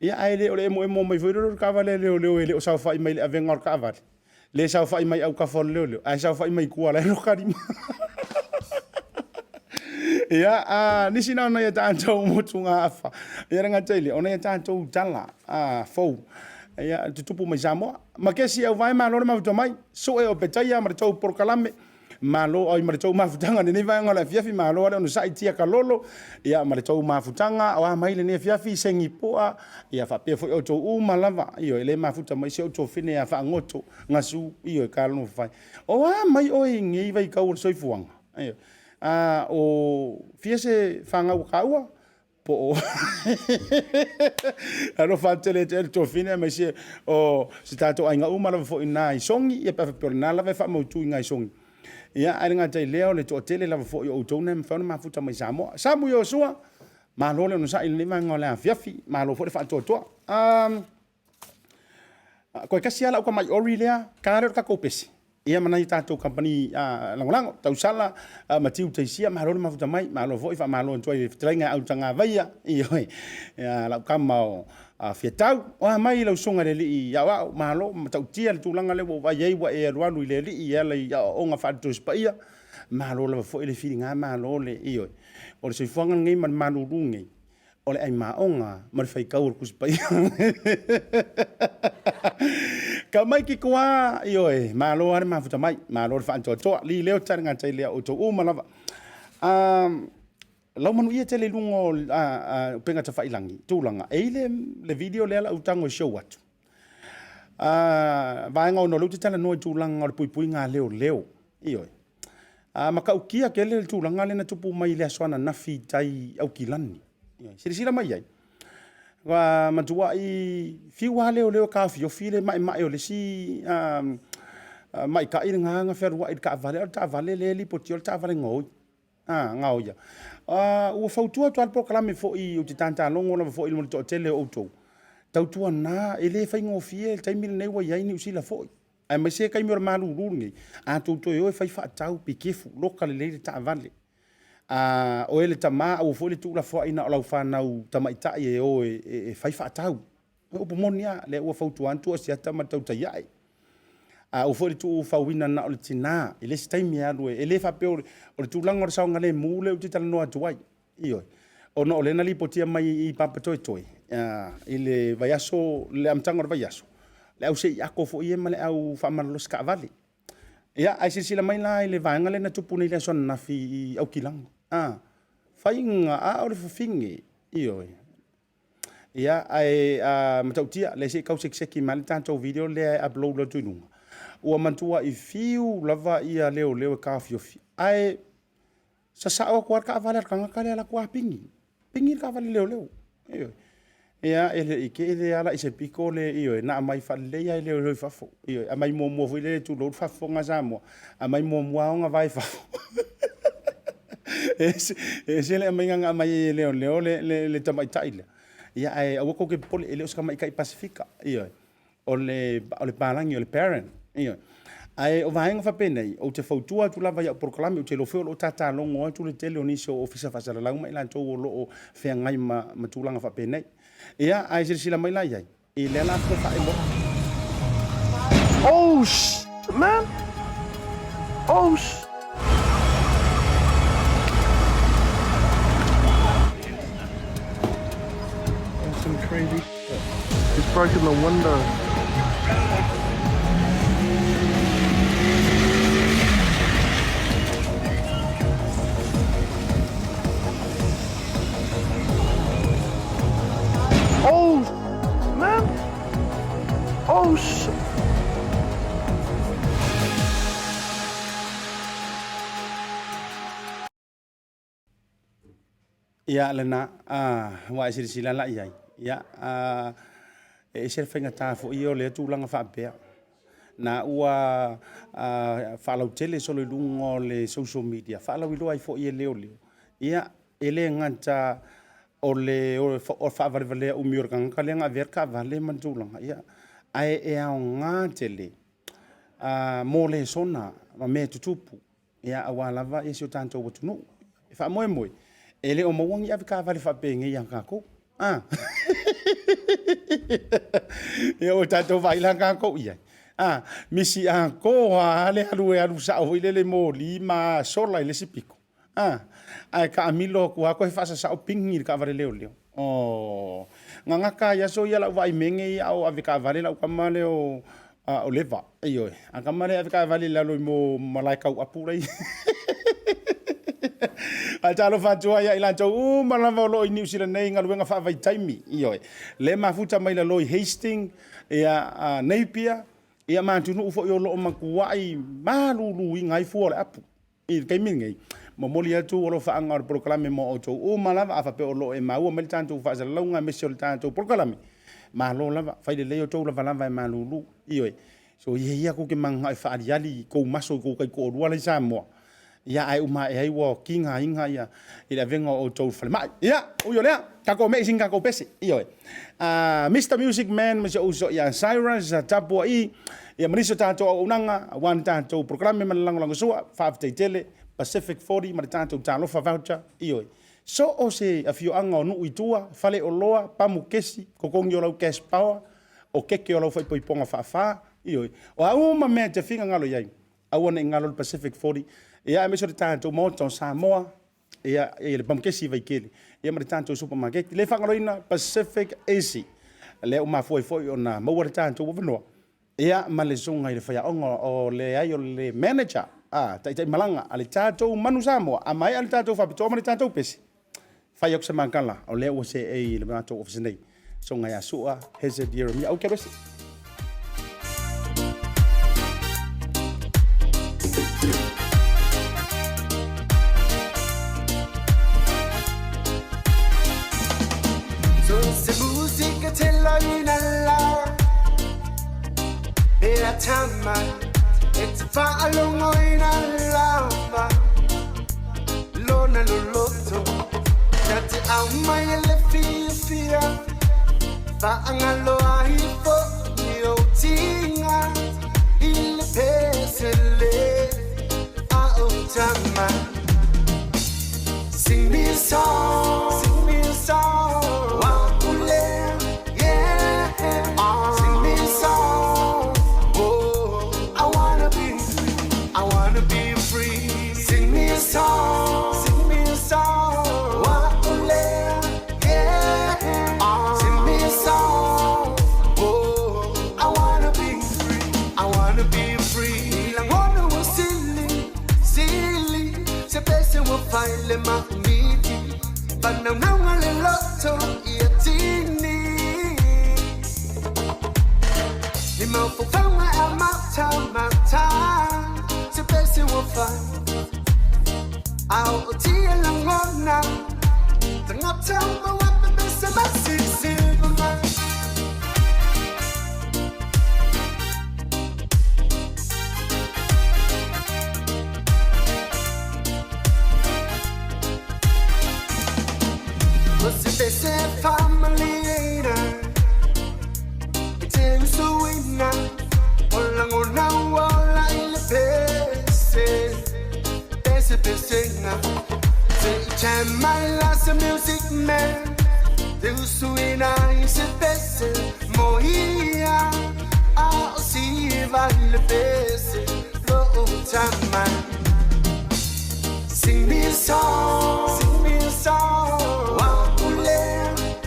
Ia ae le o le emoemo mai foi lea o le taavale a leoleo e le o saofai mai i le avega o le taavale, le saofai mai autafa o le leoleo, ae saofai mai tua o la e loka lima. Ia, a nisi na o nai a tatou motugaafa. Ia le gata i lea, o nai a tatou tala a, fou, ia, tutupu mai Samoa. Ma kesi auvae malo le mafuta mai, sue o petaia ma le tou polokalame. Malo ai ma le tou mafutaga i lenei vaega o le afiafi, malo lava le onosai tia kalolo, ia ma le tou mafutaga, o a mai lenei afiafi, segi pua, ia faapea foi outou uma lava, ioe, le mafuta mai si ou tuafafine ia Faagoto Gasu, ioe, Kalonofai. O a mai oe i lenei vaitau o le soifuaga? Ioe. A o fia se fanau a taua? Po o alofa atu tele ia te oe le tuafafine aemaise o si tatou aiga uma lava foi i ina i Sogi, ia pe a faapea o lena lava e faamautu i ina i Sogi. Ia, ae le gata i lea, o le toatele lava foi o outou na e mafai ona mafuta mai Samoa. Samu Iosua, malo le onosai i lenei vaega o le afiafi, malo foi le faatoatoa. Um, toe tasi lava lau tamai ori lea, ta lea o le tatou pese, ia ma nai a tatou kamupani lagolago, tausala ma tiu taisia, malo le mafuta mai, malo foi, faamalo atu ai i le fetalaiga ia Autagavaia, ioe, lau tama o Fiatau. O a mai lau susuga i le alii aoao, malo, matautia le tulaga lea ua ou vaai ai ua e alualu i le alii e ala i aoaoga faale-Tusi Paia, malo lava foi le filiga malo le, ioe, o le soifuaga lenei ma le malulu lenei, o le aimaoga ma le faitau o le Tusi Paia. Tamaiti toa, ioe, malo lava le mafuta mai, malo le faatoatoa, li leo tali gata i lea outou uma lava. Um, lau manuia tele i luga o upega tafailangi, tulaga, e i le, le video lea la utago e show atu. Vaega ona o lea ou te talanoa i tulaga o le puipuiga a leoleo, ioe. A matautia tele le tulaga lea na tupu mai i le aso ananafi i tai i Aukilani. Silasila mai ai, ua matuai fiu lava leoleo e taofiofi le maemae o le isi maita'i lena na fealuai i le taavale, a o le taavale lea e lipotia o le taavale gaoi. Gaoia. Ua fautua atu lava le polokalame foi ou te tatalogo lava foi mo le toatele o outou, tautuana e le faigofie le taimi lenei ua i ai Niu Sila foi. Aemaise le taimi o le malulu lenei, a tou toe o e fai faatau, be careful, loka lelei le taavale. A oe le tama, aua foi le tuulafoai na o lau fanau tamaitai e o e fai faatau. O upu moni lava, lea ua fautua atu Asiata ma le tautai ae. Aua foi le tuufauina na o le tina i le isi taimi e alu e, e le faapea o le tulaga o le saogalemu lea ou te talanoa atu ai. Ioe. Ona o lea na lipotia mai i Papatoetoe i le vaiaso, le amataga o le vaiaso, le au sei ako foi ia ma le au faamalolosi taavale. Ia, ae silasila mai la i le vaega lea na tupu nei i le aso ananafi i Aukilani. A, faiga, a o le fafine, ioe. Ia, ae a, matautia, lea se i tau sekiseki mai le tatou video lea e upload atu i luga. Ua matuai fiu lava ia leoleo e taofiofi. Ae sasao atu lava le taavale a le tagata lea alu atu lava pigi, pigi le taavale leoleo. Ioe. Ia, e le i te i le ala i se pito le, ioe, na aumai faalelei lava e leoleo i fafo. Ioe, aumai muamua foi lele tulou le faafofoga a Samoa, aumai muamua lava ona vae i fafo. E ese, e ese le aumaiga na aumai ai e leoleo le, le, le tamaitai lea. Ia, ae aua tou te popole, e le o se tamaitai Pasefika. Ioe. O le, o le palagi, o le parent. Ioe. Ae o vaega faapenei, ou te fautua atu lava i au polokalame, ou te iloa foi o lo o tatalogo atu le tele o nisi o Ofisa Faasalalau ma i latou o lo o feagai ma, ma tulaga faapenei. Ia, ae silasila mai la i ai, i lea la toe faaemo. Oh sh man! Oh sh. That's some crazy. He's broken the window. Oh, man. Oh, sh. Ia lena, a, ua e silasila la i ai. Ia, a, e ese le faigata foi ia o lea tulaga faapea. Na ua a, faalautele solo i luga o le social media, faalauiloa ai foi e leoleo. Ia, e le gata o le faavalevalea umi o le tagata lea na avea le taavale ma le tulaga, ia, ae e aoga tele a, mo lesona ma mea e tutupu, ia, aua lava si o tatou atunuu. E faamoemoe, e le o maua ni avetaavale faapenei ia tatou. A ia ua tatou vaai la tatou i ai, a misi atoa lava le alu e alu sao foi lele i moli ma sola i le isi pito, a ae taamilo atu lava toe faasasao pigi i le taavale leoleo. Oh, gagata ai aso ia lau vaai i mea nei a o avetaavale lau tama lea o Leva, ioe, a tama lea e avetaavale i lalo i malae tauapu la e i Ae talofa atu ai ia i latou uma lava o lo o i Niu Sila nei i galuega faavaitaimi, ioe, le mafuta mai lalo i Hastings, ia, Napier, ia ma atunuu foi o lo o matuai maluluina ai fua o le apu. I le taimi lenei, momoli atu alofaaga o le polokalame mo outou uma lava, a faapea o lo o e maua mai le tatou faasalalauga aemaise o le tatou polokalame, malo lava, fai lelei outou lavalava e malulu. Ioe, soia ia tou te mananao e faaaliali i tou maso i tou taitoalua la i Samoa, ia ae uma ae ai ua tigaina ia i le avega o outou i le falemai. Ia, ui o lea, tatou me'i sina tatou pese. Ioe. Mister Music Man ma si ou uso ia Cyrus, tapuai, ia ma nisi o tatou auaunaga aua le tatou polokalame ma le lagolagosua. Faafetai tele Pacific 40 ma le tatou Talofa Voucher. Ioe. So o se afioaga o nuu i tua, faleoloa, pamu kesi, totogi o lau cash power, o keke o lau faaipoipoga faafa. Ioe. O a uma mea e te finagalo i ai, aua ne i galo le Pacific 40, ia aemaise o le tatou Maota o Samoa, ia, ia le pamukesi i Vaitele, ia ma le tatou supermarket. Le faagaloina Pacific Easy, lea ua mafua ai foi ona maua le tatou avanoa, ia ma le susuga i le faiaoga o leai o le manager, a, taitai malaga a le tatou Manu Samoa, a maea le tatou faapitoa ma le tatou pese, fai atu se makala, o lea ua seei i le matou ofisa nei, susuga ia Sua Hezed Yeremia. Au ke alu ese. So se musika te laina la E a tama E te whaalongo ina lava Lona loloto Na te au mai e le fiafia Whaangalo ai fo i o tinga I le pesele A o tama Sing me a song, sing me a song Waule, yeah Sing me a song, oh I wanna be free, I wanna be free Sing me a song, sing me a song Waule, yeah Sing me a song, oh I wanna be free, I wanna be free Langona wa silly, silly Se pese wa faile ma umiti Panaunanga le loto ia tini Ni mafaufauga a matamata Se pese ua fai A o tia lagona Tagata uma ua pepese masisiva mai. O se pese faamalieina E te usuina O lagona ua ola i le pese Pese pesega Se i jam mai la se music man Te usuina i se pese Mo ia A o siva i le pese Lo o tama Sing me a song, sing me a song Waule,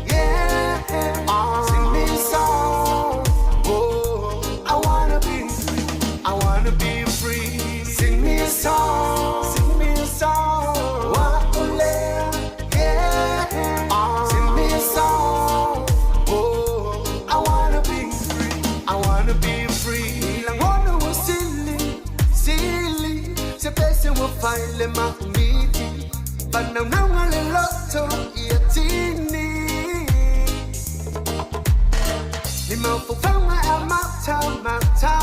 yeah Sing me a song, oh I wanna be free, I wanna be free Sing me a song, sing me a song Waule, yeah Sing me a song, oh Fai le maumiti Fanaunauga le loto ia tini Ni mafaufauga e matamata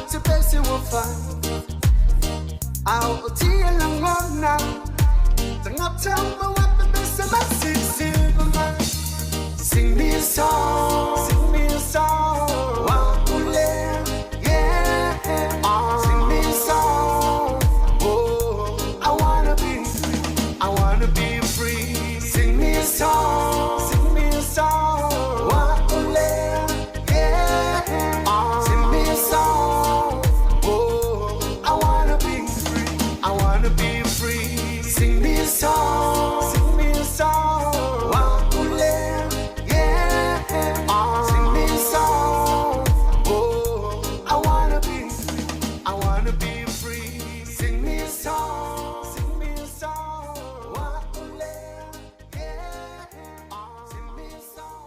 Se pese ua fai A ootia lagona Tagata uma ua pepese masisipa mai Sing me a song, sing me a song Uakulea, yeah Sing me a song, oh I wanna be free, I wanna be free Sing me a song, sing me a song Uakulea, yeah Sing me a song, oh I wanna be free, I wanna be free Sing me a song, sing me a song Uakulea, yeah Sing me a song, oh I wanna be free, I wanna be free Sing me a song, sing me a song Uakulea, yeah Sing me a song.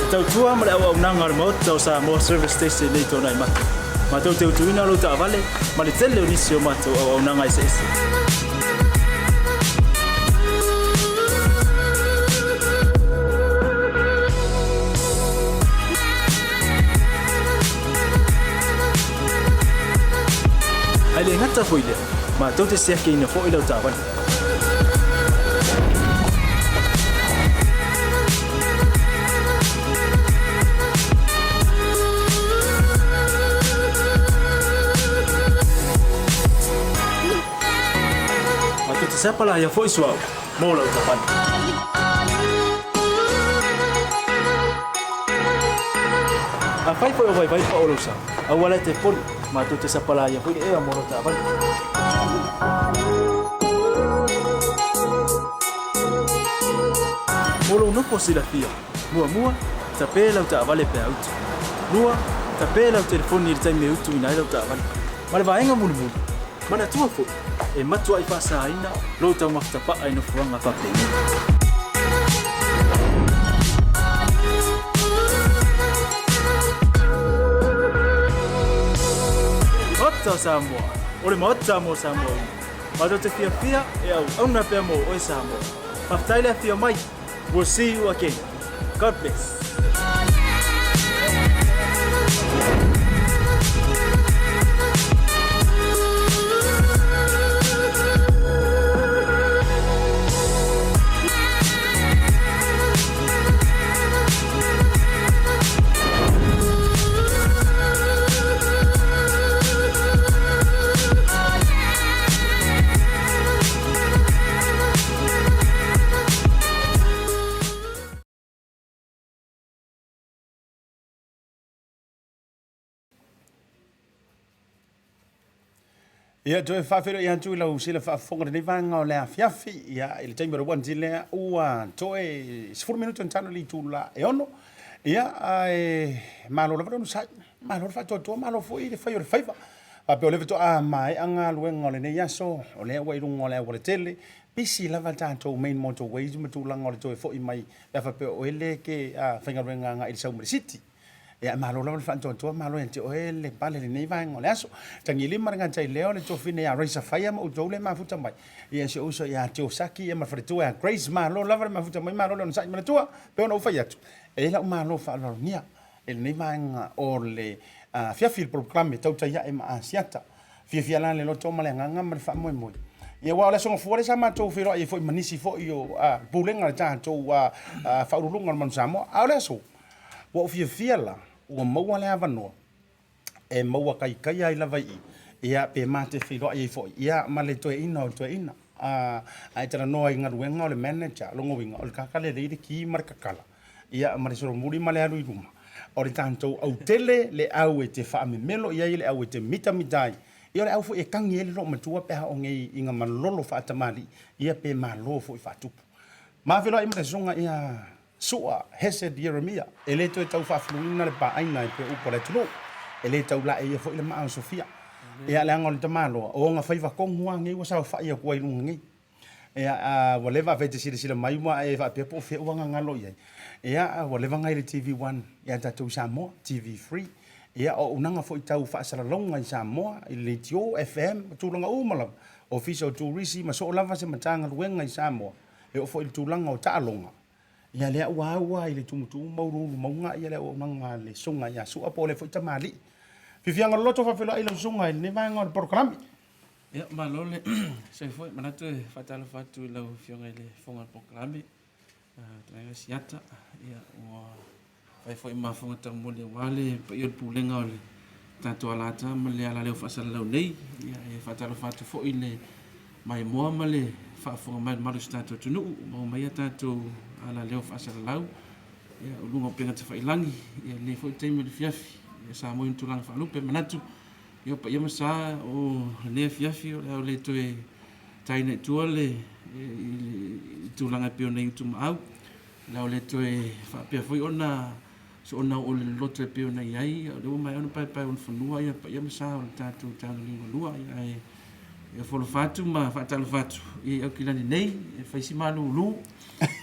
Te tautua ma le auaunaga a le Maota o Samoa Service Station i nei Tuanaimato. Matou te utuina lou taavale ma le tele o nisi o matou auaunaga eseese. Ae le gata foi lea, matou te siakiina foi lau taavale. Matou te sapalaia foi suauu mo lau taavale. Afai foi o vaivai pao lou sa, aua la e te poli, matou te sapalaia foi le ea mo lau taavale. Mo lou nofo silafia, muamua, tape lau taavale pe a utu. Lua, tape lau telefoni i le taimi e utuina ai lau taavale. Ma le vaega mulimuli, manatua foi, e matuai faasaina lou taumafatapa'a i nofoaga faapenei. Maota o Samoa, o le Maota mo Samoa uma. Matou te fiafia e auauna pea mo oe Samoa. Faafetai le afio mai. We'll see you again. God bless. Ia, toe faafeiloai atu i lau sila faafofoga i lenei vaega o le afiafi. Ia, i le taimi o le 1 lea, ua toe 10 minute ona tano i le itula e 6. Ia, ae malo lava le onosai, malo le faatoatoa, malo foi le fai o le faiva. Faapea o lea faatoa maea galuega o lenei aso, o lea ua i luga o le aualatele, pisi lava tatou main motorways ma tulaga o le toe foi mai pe a faapea o oe lea e te faigaluega agai i le sau mai le city. Ia, malo lava le faatoatoa, malo ia te oe le pale i lenei vaega o le aso. Tagilima le gatai leo le tuafine ia Raisa Faia ma outou le mafuta mai. Ia si ou uso ia Teosaki ia ma le faletua ia Grace, malo lava le mafuta mai, malo le onosai ma le tua. Pei ona ou fai atu, e i ai lau malo faaaloalogia i lenei vaega o le afiafi i le polokalame Tautai Ae ma Asiata. Fiafia la le loto ma le agaga ma le faamoemoe. Ia aua o le Aso Gafua lea sa matou feiloai ai foi ma nisi foi o Pulega a le tatou Faauluuluga o le Manu Samoa. A o le aso, ua ou fiafia la, ua maua le avanoa e maua kaikaia ai lava i i, ia pe ma te feiloai ai foi ia ma le toeaina o le toeaina. A e talanoa i galuega o le manager, lona uiga o le tagata lelei le ki ma le kakala, ia ma le solomuli ma le alu i luma. O le tatou autele le au e te faamemelo i ai, le au e te mitamita ai, ia o le au foi e tagi ai le loomatua pe a oo nei i ga malolo faatamalii, ia pe malo foi faatupu. Ma feiloai ma le susuga ia Sua Hesed Ieremia, e le toe tau faafuluina le paaina e pei o upu a le atunuu, e le tau laeia foi le maa o Sofia. Ia leaga o le tamaloa, o ona faiva tonu lava nei ua saofai atu ai i luga nei. Ia, a, ua leva afai e te silasila mai ua e faapea po o fea ua gagalo i ai. Ia, ua leva ngai le TV1 ia tatou i Samoa, TV3. Ia, o auaunaga foi tau faasalalauga i Samoa, i le leitio, FM, ma tulaga uma lava. Ofisa o Turisi ma soo lava se Matagaluega i Samoa, e oo foi i le tulaga o taaloga. Ia, lea ua au lava i le tumutumu ma uluulu mauga ia le auaunaga a le Susuga ia Su'a po o lea foi tamalii. Fiafiaga loloto faafeiloai lau Susuga i lenei vaega o le polokalame. Ia, malo le soifua. E manatu e faatalofa atu i lau Afioga i le Fofoga o le Polokalame, Fetalaiga Siata, ia, ua fai foi ma fofoga taumoli aua le paia o le pulega o le tatou alata ma le alaleo faasalalau nei. Ia, e faatalofa atu foi i le maimoa ma le faafofoga mai a le mamalu o si tatou atunuu, ua maua mai a tatou alaleo faasalalau, ia, o luga o upega tafailagi, ia, i lenei foi taimi o le afiafi, ia Samoa i ona tulaga faalupe. E manatu, Ia, o paia ma sa o lenei afiafi o le a le toe taina i tua le i tulaga e pei ona i Utumaau. O le a le toe faapea foi ona soona oo i le loloto e pei ona i ai, o lea ua maea ona paepae ona fanua ia paia ma sa o le tatou taunaliugalua. Ae e folofa atu ma faatalofa atu i Aukilani nei e fai si malulu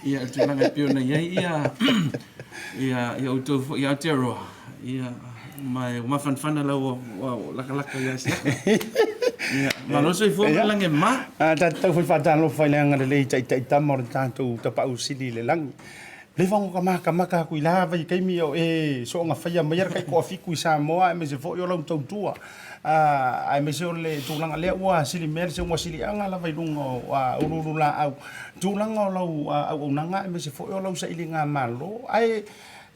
ia i le tulaga e pei ona i ai ia ia ia outou foi i Aotearoa ia ma e ua mafanafana lau ua lakalaka ia Asiata. Ia malo soifua ma le lagi e mama. A tatou tau foi faatalofa i le agalelei taitai tama o le tatou Tapaau Sili i le lagi. Leva ona makamaka atu i la vaitaimi o e soona faia maia le taitoafitu i Samoa aemaise foi o lau tautua, aemaise o le tulaga lea ua silimea le seuga siliaga lava i luga o uluululaau, tulaga o lau auaunaga aemaise foi o lau sailigamalo. Ae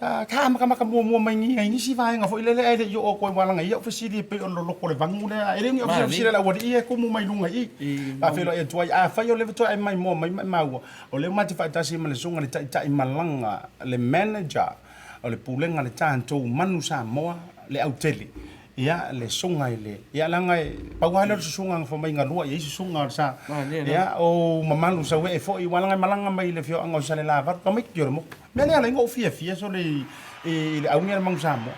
ta makamaka muamua mai i nisi vaega foi lele ae le i oo atu ai ua lagaia au fesili e pei o le loloto o le vanu lea. E le o ni au fesili a le aualii ia e tumu mai luga i i. Faafeiloai atu ai, afai o lea faatoa e maimoa mai ma e maua, O lea ma te faatasi ma le susuga le taitai malaga, le manager o le pulega le tatou Manu Samoa, le autele. Ia, le susuga i le, ia leaga e pau lava lea o le susuga na fai mai na lua i ai susuga o le sa, ia, o mamalu sau ee foi, aua leaga e malaga mai i le afioaga o Salelavalu, tamaiti o le motu. Mea lea e ala ai ona ou fiafia sole i le auga o le Manu Samoa.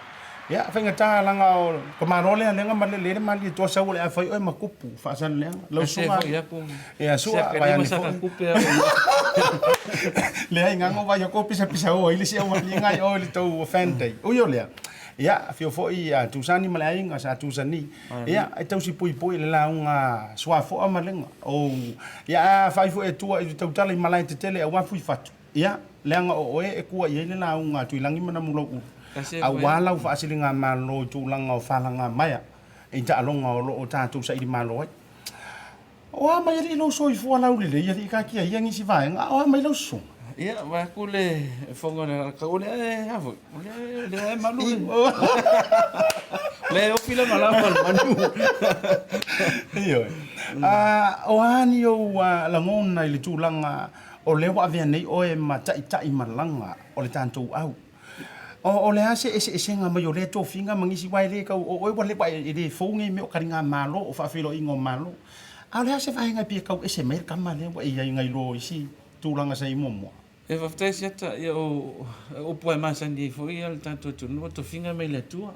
Ia, faigata leaga o tamaloa lea lea na malele ai le Malietoa sau o le a fai oe ma tupu faasalelega. Lau susuga, ia sua, vai ane foi. Leai, gagau vai atu o pisapisa o ai le isi aualiiga i o i le tou fan day. Ui o lea, ia, afio foi ia Tusani ma le aiga sa Tusani. Ia, e tausi puipui i le lauga suafoa ma lega. O, ia, a fai foi e tua i le tautala i malae tetele aua Fuifatu. Ia, leaga o oe e kua i ai le lauga a Tuilagi ma Namulau'ulu, aua lau faasiligamalo i tulaga o falagamaea i taaloga o lo o tatou sailimalo ai. O a mai alii lou soifua laulelei alii taatia ia nisi vaega, a o a mai lau susuga? Ia, vae atu le fofoga o le Alataua, o lea e, a foi, o lea e malu le, o lea e ofi le malama o le manu. Ioe. O a ni ou lagona i le tulaga O lea ua avea nei oe ma taitai malaga o le tatou au. O le a se eseesega mai o lea tofiga ma nisi aua e le tau, o oe ua leva e le fou nei mea o taligamalo, o faafeiloaiga o Malo. A o le a se vaega e pei e tau ese mai ai le tama lea ua e i ai nai lo isi tulaga sa i ai muamua? E faafetai Siata, ia o upu lava e masani ai foi le tatou atunuu, o tofiga mai le Atua.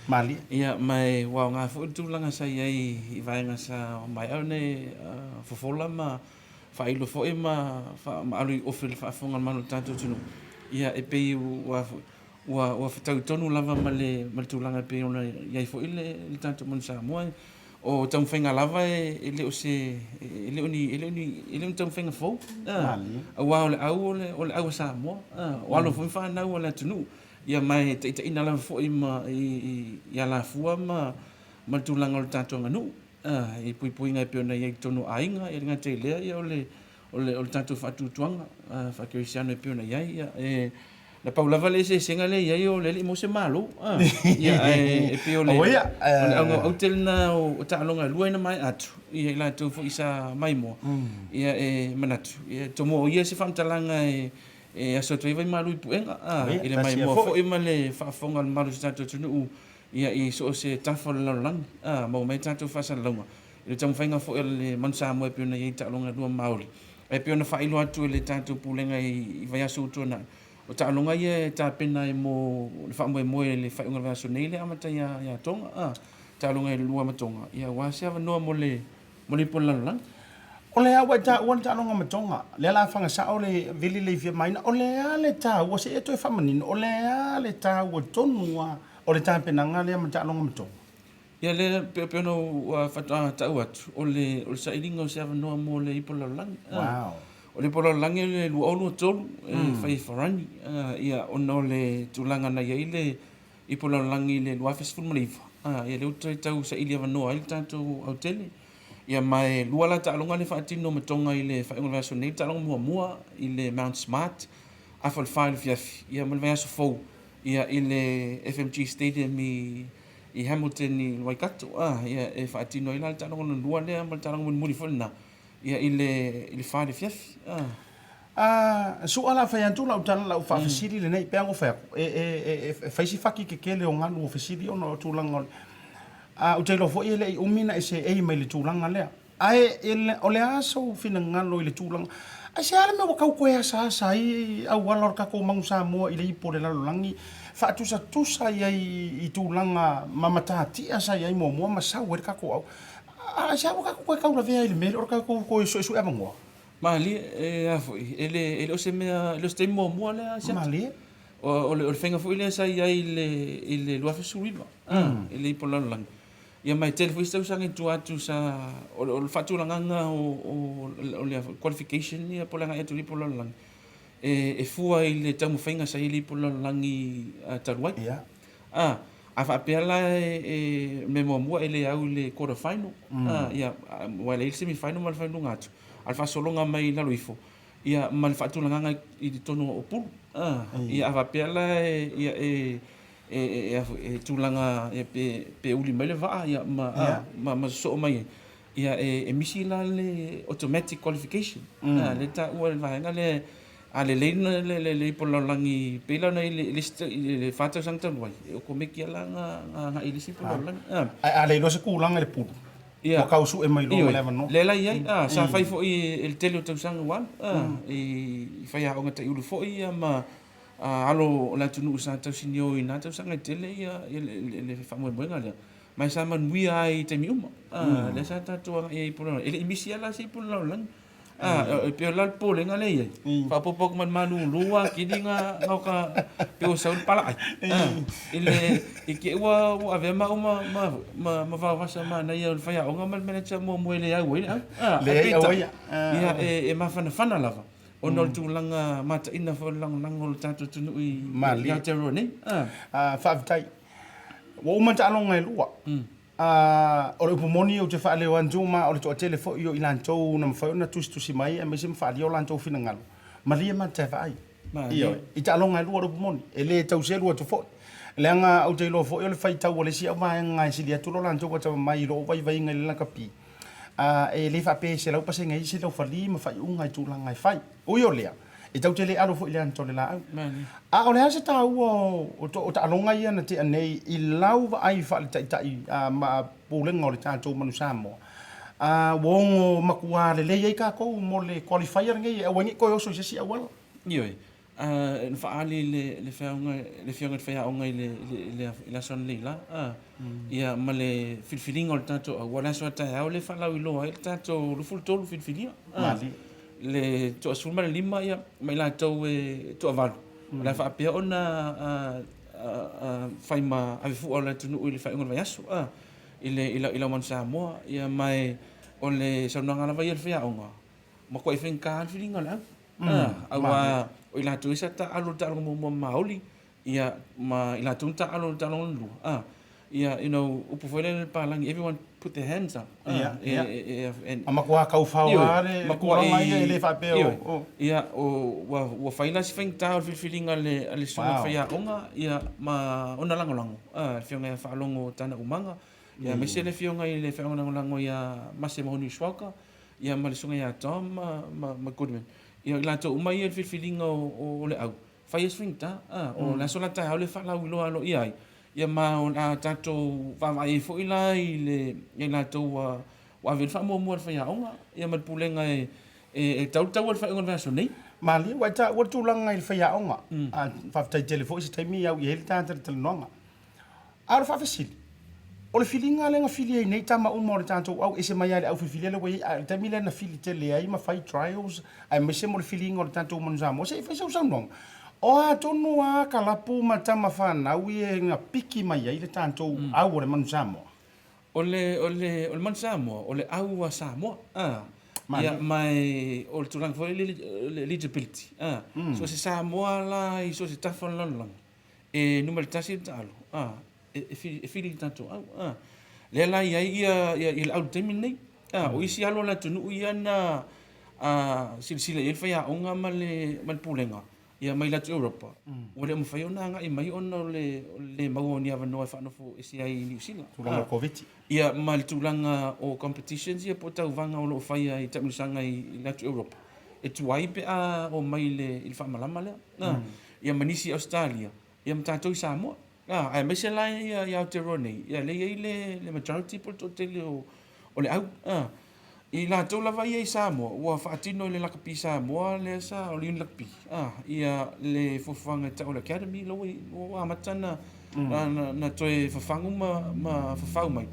Malie. Ia ma e ua aoga foi le tulaga sa i ai i vaega sa maea ona e fofola ma faailo foi ma alu i ofe i le faafofoga a le Malo o le tatou atunuu, ia e pei ua ua fetaui tonu lava ma le ma le tulaga e pei ona i ai foi le tatou Manu Samoa. O taumafaiga lava e le o se e le o ni e le o ni e le o ni taumafaiga fou, aua o le au o le au a Samoa, o alo foi ma fanau a le atunuu, ia ma e taitaiina lava foi ma i alafua ma le tulaga o le tatou aganuu. I puipuiga e pei ona i ai i totonu o aiga, e le gata i lea, ia o le, o le, o le tatou faatuatuaga faakerisiano e pei ona i ai. Ia, e, na pau lava le eseesega lea e i ai o le alii maua se malo. Ia, ae e pei o le, o le auga aute lena o taaloga e lua ina maea atu, ia i latou foi sa maimoa, ia e manatu, ia tomua o ia se faamatalaga e, e aso atu ai vaimalu i puega, i le maimoa foi ma le faafofoga a le mamalu o si tatou atunuu Ia, i so o se tafa o le lalolagi, a maua mai tatou faasalalauga i le taumafaiga foi a le Manu Samoa e pei ona i ai taaloga e lua Maoli. Ae pei ona faailoa atu e le tatou Pulega i vaiaso ua tuanai, o taaloga ia e tapena ai mo le faamoemoe i le faaiuga o le vaiaso nei lea e amata ia Toga, a, taaloga e lua ma Toga, ia aua se avanoa mo le mo le ipu o le lalolagi. O le a ua e taua le taaloga ma Tonga, lea la faga sao le vili le ifia maina, o le a le taua, se i e toe faamanino, o le a le taua tonu a o le tapenaga lea ma taaloga ma Tonga? Ia lea pei pei ona ou faatoa tau atu, o le o le sailiga o se avanoa mo le ipu lalolagi. Wow. O le ipu lalolagi o le 2023 e fai e Farani, ia ona o le tulaga na i ai le ipu lalolagi i le 2019, ia lea ua toe tau saili avanoa ai le tatou autele. Ia ma e lua la taaloga lea e faatino ma Tonga i le faaiuga o le vaiaso nei, le taaloga muamua i le Mount Smart, afa o le 4 i le afiafi, ia ma le vaiaso fou ia i le FMG Stadium i i Hamilton i Waikato, a, ia e faatino ai la le taaloga lona lua lea ma le taaloga mulimuli foi lena ia i le i le 4 i le afiafi. A. A, sua la fai atu lau tala lau faafesili lenei pe ana fai atu e e e e fai si faki kekele o galu o fesili ona o tulaga o le a ou te iloa foi e le i umi na e seei mai le tulaga lea. Ae o le a sou finagalo i le tulaga, aisea le mea ua tau toe asaasa ai auala o le tatou Manu Samoa i le ipu o le lalolagi, faatusatusa i ai i tulaga ma matatia sa i ai muamua ma sau ai le tatou au. Aisea ua tatou toe taulavea ai i le mea lea o le tatou toe suesue avanoa? Malie, e a foi, e le, e le o se mea, e le o se taimi muamua lea Siata. Malie. O, o le, o le faiga foi lea sa i ai i le, i le 2019, i le ipu o le lalolagi. Ia ma e tele foi isi tausaga i tua atu sa, o le, o le faatulagaga o, o, o le qualification ia po o le agai atu i le ipu o le lalolagi, e, e fua i le taumafaiga sa i ai le ipu o le lalolagi talu ai. Ia. A, a faapea la e, e, mea muamua e le au i le quarter final, a, ia, aua e leai le semi final ma le final i luga atu, a o le faasologa mai i lalo ifo, ia ma le faatulagaga i totonu o pulu. A, ia a faapea la e, ia e, e, e, e tulaga ia pe, pe uli mai le vaa ia ma, yeah. ma, ma sosoo mai ai ia e, e misi la le automatic qualification mm. a, le taua le vaega le a lelei le le le le ipu lalolagi pei la ona i le le le, le fa tausaga talu ai e okomeki ala nga nga nga i le isi ipu lalolagi a a le iloa se tulaga i le pulu Ia. Ua tau sue mai loa ma le avanoa. Lea la i ai, a, sa fai foi e le tele o tausaga ua alu, a, i faiaoga taiulu foi ia ma a alo o le atunuu sa tausinio i na tausaga e tele ia le faamoemoega lea, ma sa manuia ai i taimi uma. A, lea sa tatou agai ai i Pule E le i misi lava la se i Pule Lalolagi. A, e pei o la le popolega lea e i ai. Faaopoopo atu ma le malulu atili na ka pei ua sau le palaai. A, i le i te i ua avea maua ma ma ma ma vaovasa manaia o le faiaoga ma le manager muamua e le au ai le au. A, Leai, peitai, ia e mafanafana lava. Ona o le tulaga mataina foi o le lagolago o le tatou atunuu i Aotearoa nei. A, faafetai. Ua uma taaloga e lua. O le upu moni ou te faaleo atu ma o le toatele foi o i latou na mafai ona tusitusi mai aemaise ma faaalia o latou finagalo. Malie ma te vaai. Ioe. I taaloga e lua le upu moni. E le tau selu atu foi. Leaga ou te iloa foi o le faitau a le isi au vaega e sili atu lo latou atamamai i lou vaivaiga i le lakapi. A, e le faapea e 100% ai se laufali ma faaiuga i tulaga e fai. Ui o lea, e tatou te le alo foi i le anitu o le laau. A o le a se taua o, o taaloga ia na tea nei i lau vaai faaletaitai ma pulega o le tatou Manu Samoa? A, ua ono matua lelei ai tatou mo le qualifier lenei e aua ai ne i toe oso i se isi auala? Ioe. Na faaali le afioga i le faiaoga i le aso analeila ia ma le filifiliga o le tatou au. Aua o le aso a taeao lea e faalauiloa ai le tatou 23 filifilia. Le toa 15 ia ma i latou e toavalu o le a faapea ona fai ma avefua o le atunuu i le faaiuga o le vaiaso i lau Manu Samoa. Ia ma o le saunoaga lava ia a le faiaoga, matuai faigata le filiga o le au. Aua o i latou ia sa taaalo i le taaloga muamua ma Maoli, ia ma i latou na taaalo i le taaloga lona lua, ia, you know, upu foi lea i le palagi, everyone put their hands up. Ia, ia. Matua taufao lava le tulaga ia, e le faapea o... Ia, ua fai la si faigata o le filifiliga a le susuga i le faiaoga, ia, ma ona lagolago, le afioga ia Faalogo Tana Umaga, ia, aemaise le afioga i le faiaoga lagolago ia Mase Mahoni Schwalger, ia ma le susuga ia Tom ma, ma, ma Goodman, ia i latou uma ia i le filifiliga o, o, o le au, fai ai se faigata, a, o le aso la taeao le faalauiloa aloaia ai, ia ma o le a tatou vaavaai ai foi la i le, ia i latou ua, ua ave i ai le faamuamua a le faiaoga, ia ma le pulega e, e, e tau le taua i le faaiuga o le vaiaso nei. Malie, ua e taua le tulaga i le faiaoga, a, faafetai tele foi i se taimi au i ai le ta talatalanoaga. A o le faafesili, O le filiga lea na fili ai nei tama uma o le tatou au ese mai lava i le au filifilia lea ua i ai, a o le taimi lea na fili tele ai ma fai trials aemaise mo le filiga o le tatou Manu Samoa. Se i fai sau saunoaga, o a tonu lava kalapu ma tama fanau ia na piki mai ai le tatou au o le Manu Samoa? O le, o le, o le Manu Samoa, o le au a Samoa, a. Ia, ma e, o le tulaga foi lele, le eligibility, a. So o se Samoa la i so o se tafa o le lalolagi, e numera tasi le taalo, a, e, e, e fili i le tatou au, a. Lea la i ai ia, ia, ia le au i le taimi lenei, a. O isi alo o le atunuu ia na, a, silasila i ai le faiaoga ma le, ma le pulega, Ia mai le atu Europa, ua le o mafai ona agai mai ona o le le maua o ni avanoa e faanofo ese ai i Niu Sila. Tulaga o le Koviti. Ia, ma le tulaga o competitions ia po o tauvaga o lo o faia i taamilosaga i le atu Europa, e tuai pe a omai i le faamalama lea. Ia ma nisi i Ausetalia, ia ma tatou i Samoa. Aemaise la i Aotearoa nei, ia lea e i ai le majority po o le toatele o le au. I latou lava ia i Samoa, ua faatino e le Lakapi Samoa lea sa, o le Unilakapi, ia le fuafuaga e tau o le Academy, la ua amata ona toe fafagu ma fafau mai.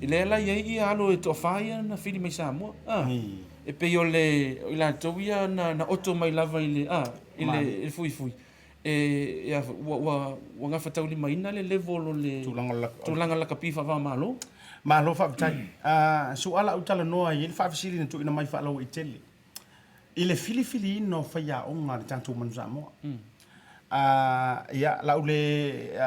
Lea la e i ai ia alo e toafa ia na fili mai Samoa. E pei o le, o i latou ia na oto mai lava i le fuifui. E, e, ua, ua, ua gafataulimaina le level o le tulaga lakapi faava-o-Malo. Malo faafetai. Su'a la'u talanoa e i ai le faafesili na tuuina mai faalauaitele i le filifiliina o faiaoga a le tatou Manu Samoa. Ia, la'u le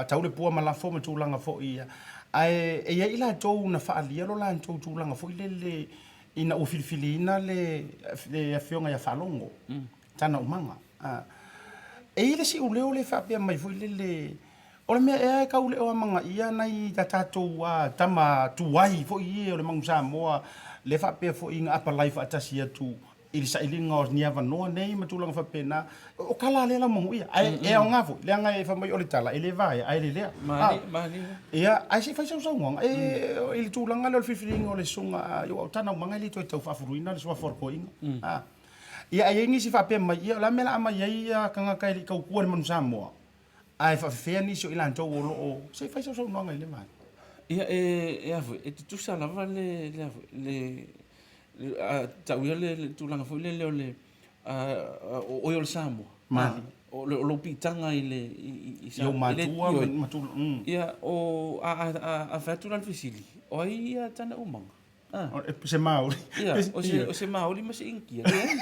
tau le pua ma lafo ma tulaga foi ia, ae e i ai i latou na faaalia lo latou tulaga foi lele ina ua filifiliina le afioga ia Faalogo. Tana umaga. A. E i ai le siuleo lea e faapea mai foi lele, o le mea ea e tau le o amanaia nai a tatou tama tuai foi ia o le Manu Samoa lea faapea foi na apalai faatasi atu i le sailiga o ni avanoa nei ma tulaga faapena. O tala lea lau manuia. Ae e aoga foi, leaga e fai mai o le tala e le vaea ae lelea. Ia, ae se i fai sau saunoaga i le tulaga lea o le filifiliga o le susuga ia aua o tana umaga e le toe tau faafuluina le suafa o le toeaina. Ia, a i ai nisi faapea mai, ia o le a mea o le a aumai ai ia tagata e le i tautua i le Manu Samoa, ae faafefea nisi o i latou o lo o, se i fai sau saunoaga i lea vaega. Ia, e, e a foi, e tutusa lava le, le a foi, le, le a tau ia le, le tulaga foi lele o le, a, o oe o le Samoa. Malie. O, o lou piitaga i le, i, i, i Samoa. I ou matua ma tulaga, Ia, o, a, a, a, a fai atu la le fesili, o ai ia tana umaga? Ah. O se Māori. Ia, o se, o se Māori ma se Initia. Leai.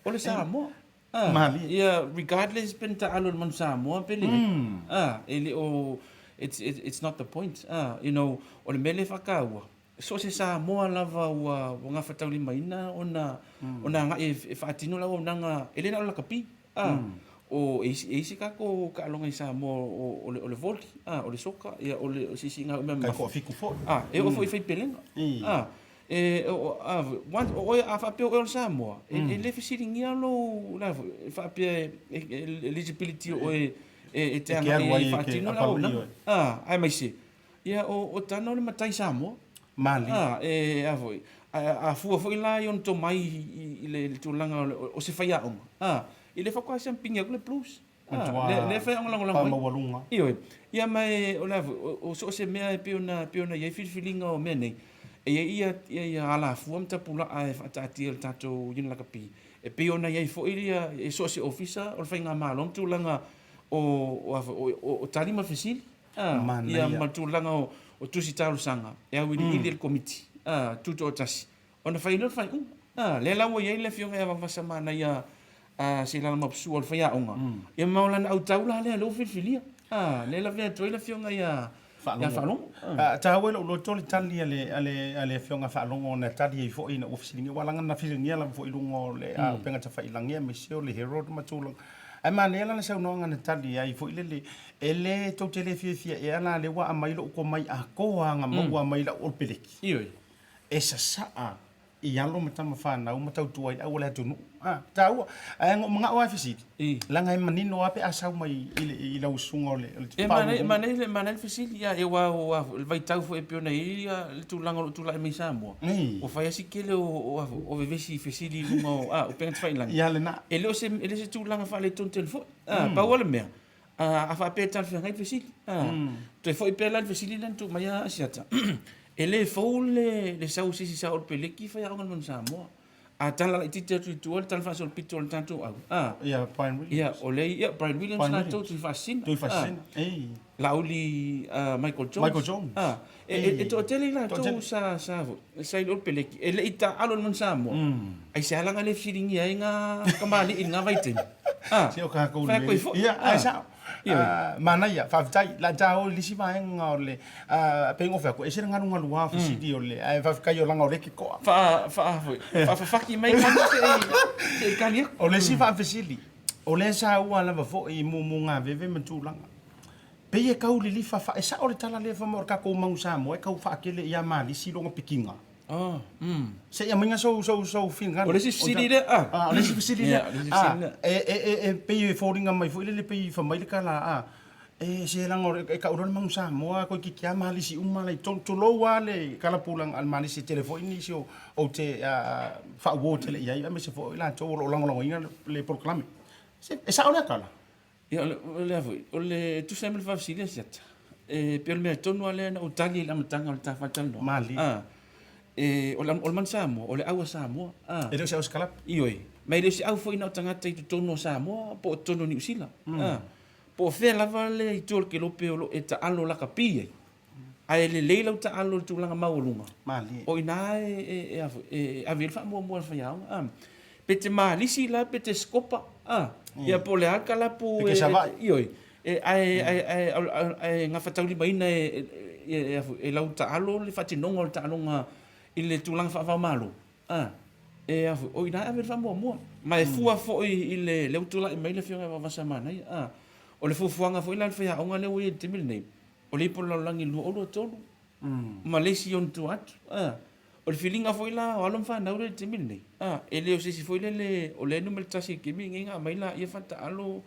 O le Samoa. Ah, Malie. Ia, regardless pe na taalo i le manu Samoa pe leai. Ah, e le o, it's, it's, it's not the point. Ah, you know, o le mea lea e faataua, so o se Samoa lava ua, ua gafataulimaina ona, ona agai e, e faatino le auaunaga, e le na o le lakapi. A, o, e i ai se tatou taaloga i Samoa o, o, le, o le voli, a, o le soka, ia, o le siisiiga mea mamafa. Tai toafitu foi. A, e oo foi i faipelega. A, e, o, a, once, o oe, a faapea o oe o le Samoa, e, e le fesiligia lou, la foi, e faapea e, e, eligibility o oe e, e te agai e faatino le auaunaga. A, aemaise, ia, o, o tana o le matai Samoa. Malie. A, e, a foi, a, a fua foi la i ona tomai i, i le, le tulaga o, le, o se faiaoga, a, e le faatoa siampigi atu le Blues. A, lea, lea faiaoga lagolago ai. Faamaualuga. Ioe. Ia ma e, o le a foi, o, o so o se mea e pei ona, pei ona i ai filifiliga o mea nei, e i ai ia, ia, ia alafua ma tapulaa e faataatia e le tatou Union Lakapi, e pei ona i ai foi ia, e so o se ofisa o le faigamalo ma tulaga o, o, a foi, o, o, o tali ma fesili. Manaia. Ia ma le tulaga o tusi talosaga e auiliili e le Komiti Tutoatasi ona fai ai lea o le faaiuga. Lea la ua i ai le Afioga ia Vaavasamanaia Seilala Mapusua o le faiaoga, ia ma o lana autau la lea lea ua filifilia. Lea e lavea atu ai le Afioga ia Faalogo. E taua i lou loto le tali a le Afioga Faalogo na tali ai foi ina ua fesiligia, aua leaga na fesiligia lava foi i luga o le upega tafailagi aemaise o le Herald ma tulaga. Ae manaia lana saunoaga na tali ai foi lele, E le tou te le fiafia ea la lea ua aumai lou komai atoa na maua mai lau old peleki. Ioe. E sasaa i alo ma tama fanau ma tautua ai le au o le atunuu. A, taua. Ae na ou manao lava e fesili, leaga e manino lava pe a sau mai i lau susuga o le E manaia, manaia, manaia le fesili, ia, aua o le vaitau foi e pei ona i ai le tulaga o lo o tulai mai i Samoa, ua fai lava si tele o vevesi i fesili i luga o upega tafailagi. Ia lena. E le o se, e le o se tulaga faaletonu tele foi. Pau lava le mea, A faapea e talafeagai le fesili, a, toe foi pea la le fesili lea na tuu mai a Asiata, e le fou le sau o se isi sa o le peleki faiaoga i le Manu Samoa. A tala laitiiti atu i tua le tala faasolopito o le tatou au, a, Ia, Brian Williams. Ia, o lea, ia, Brian Williams Brian latou Williams. Tuifaasisina. Tuifaasisina, ei. Laauli Michael Jones. Michael Jones. A, e toatele i latou Toatele. sa sa i le peleki. E le i taaalo i le Manu Samoa. Aisea la na le fesiligia ai ngā kamali'i i lena vaitaimi? A, Se o kākou fai le atu ai foi. Ia, A, ae sao. Ioe. Ah, manaia, faafetai. La ta o i le isi vaega o le, ah, pei ona fai atu, e ese le galugalu lava o fesili o le, ae faafetai o leaga o lea e ke koa. Faa, faa foi, faafafaki mai kali se i kali aku. O le isi faafesili, o lea sa ua lava foi i mumuga veve ma tulaga. Pei e tau lilifa fa, e sao le tala lea fai mai o le tatou Manu Samoa e tau faatele ia Malisi lona pikiga. Se i aumaiga sou, sou, sou finagalo. O le isi fesili lea, ah. Ah, o le isi fesili lea. Ia, o le isi fesili lea. Ah, e, e, e, e pei e foliga mai foi lele pei fai mai le tala, ah, e se leaga o le, e tau loa le Manu Samoa toeitiiti lava Malisi uma la i totonu, tulou lava le kalapulaga a le Malisi e tele foi nisi o, ou te faauo tele i ai, aemaise foi o i latou o lo o lagolagoina le polokalame. Se, e sao lea tala? Ia, o le a foi, o le tusa ai ma le faafesili a Siata, e pei o le mea tonu lava lea na ou tali i le amataga o le ta faatalanoa. Malie. A, e, o le, o le manu Samoa, o le au a Samoa. A. E le o se au sikalapu. Ioe. Ma e le o se au foi na o tagata i totonu o Samoa po o totonu o Niu Sila. A. Po o fea lava le itu o le kelope o lo o e taalo lakapi ai, ae lelei lau taalo i le tulaga maualuga, Malie. o i ina e, e, e, a foi, e ave ai le faamuamua a le faiaoga. A. Pe te malisi la pe te sikopa, a, ia po o le a le kalapu Pe te Savaii. Ioe. E, ae, ae, ae, ae, ae gafataulimaina e, e, e, a foi, e lau taalo le faatinoga o le taaloga i le tulaga faava-o-Malo. A, e a foi, o i ina e ave le faamuamua. Ma e fua foi i le, lea ua tulai mai le Afioga ia Vaovasa Manaia, a, o le fuafuaga foi la a le faiaoga lea ua i ai i le taimi lenei, O le ipu o le lalolagi 2023 ma le isi ona tua atu. A, o le filiga foi la o alo ma fanau lea i le taimi lenei, a, e le o se isi foi lele o lea e numera tasi i le taimi lenei na aumai laia faataalo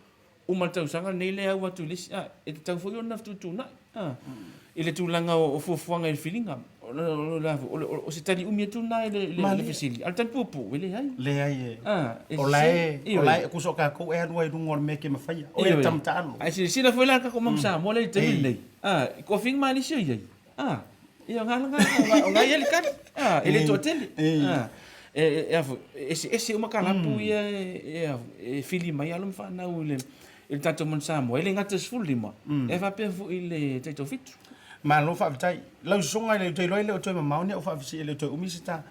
uma le tausaga lenei lea e au atu i le isi, a, e tatau foi ona fetuutuunai, a, i le tulaga o fuafuaga i le filiga. O se tali umi atu lena i le fesili, a o le tali puupuu, e leai. Leai e. A, e O la e, sese. o la e, kuso kākou e alu ai i luga o le mea e ke mafaia. O e tama taalo. Ae silasila foi la le tatou Manu Samoa lea i le taimi lenei. A, i kofi ma nisi o i ai. A, ia o ngā ngā, o ngā ia le tali. A, e le toatele. A, e, e, a foi, e eseese uma kalapu ia e, e, a foi, e fili mai alo ma whanau i le, i le tatou Manu Samoa. E le gata 15, e faapea foi i le taitofitu. Malo faafetai. Lau sosoga e le toe iloa e le o toe mamao ni au faafesili e le o toe umi se ta.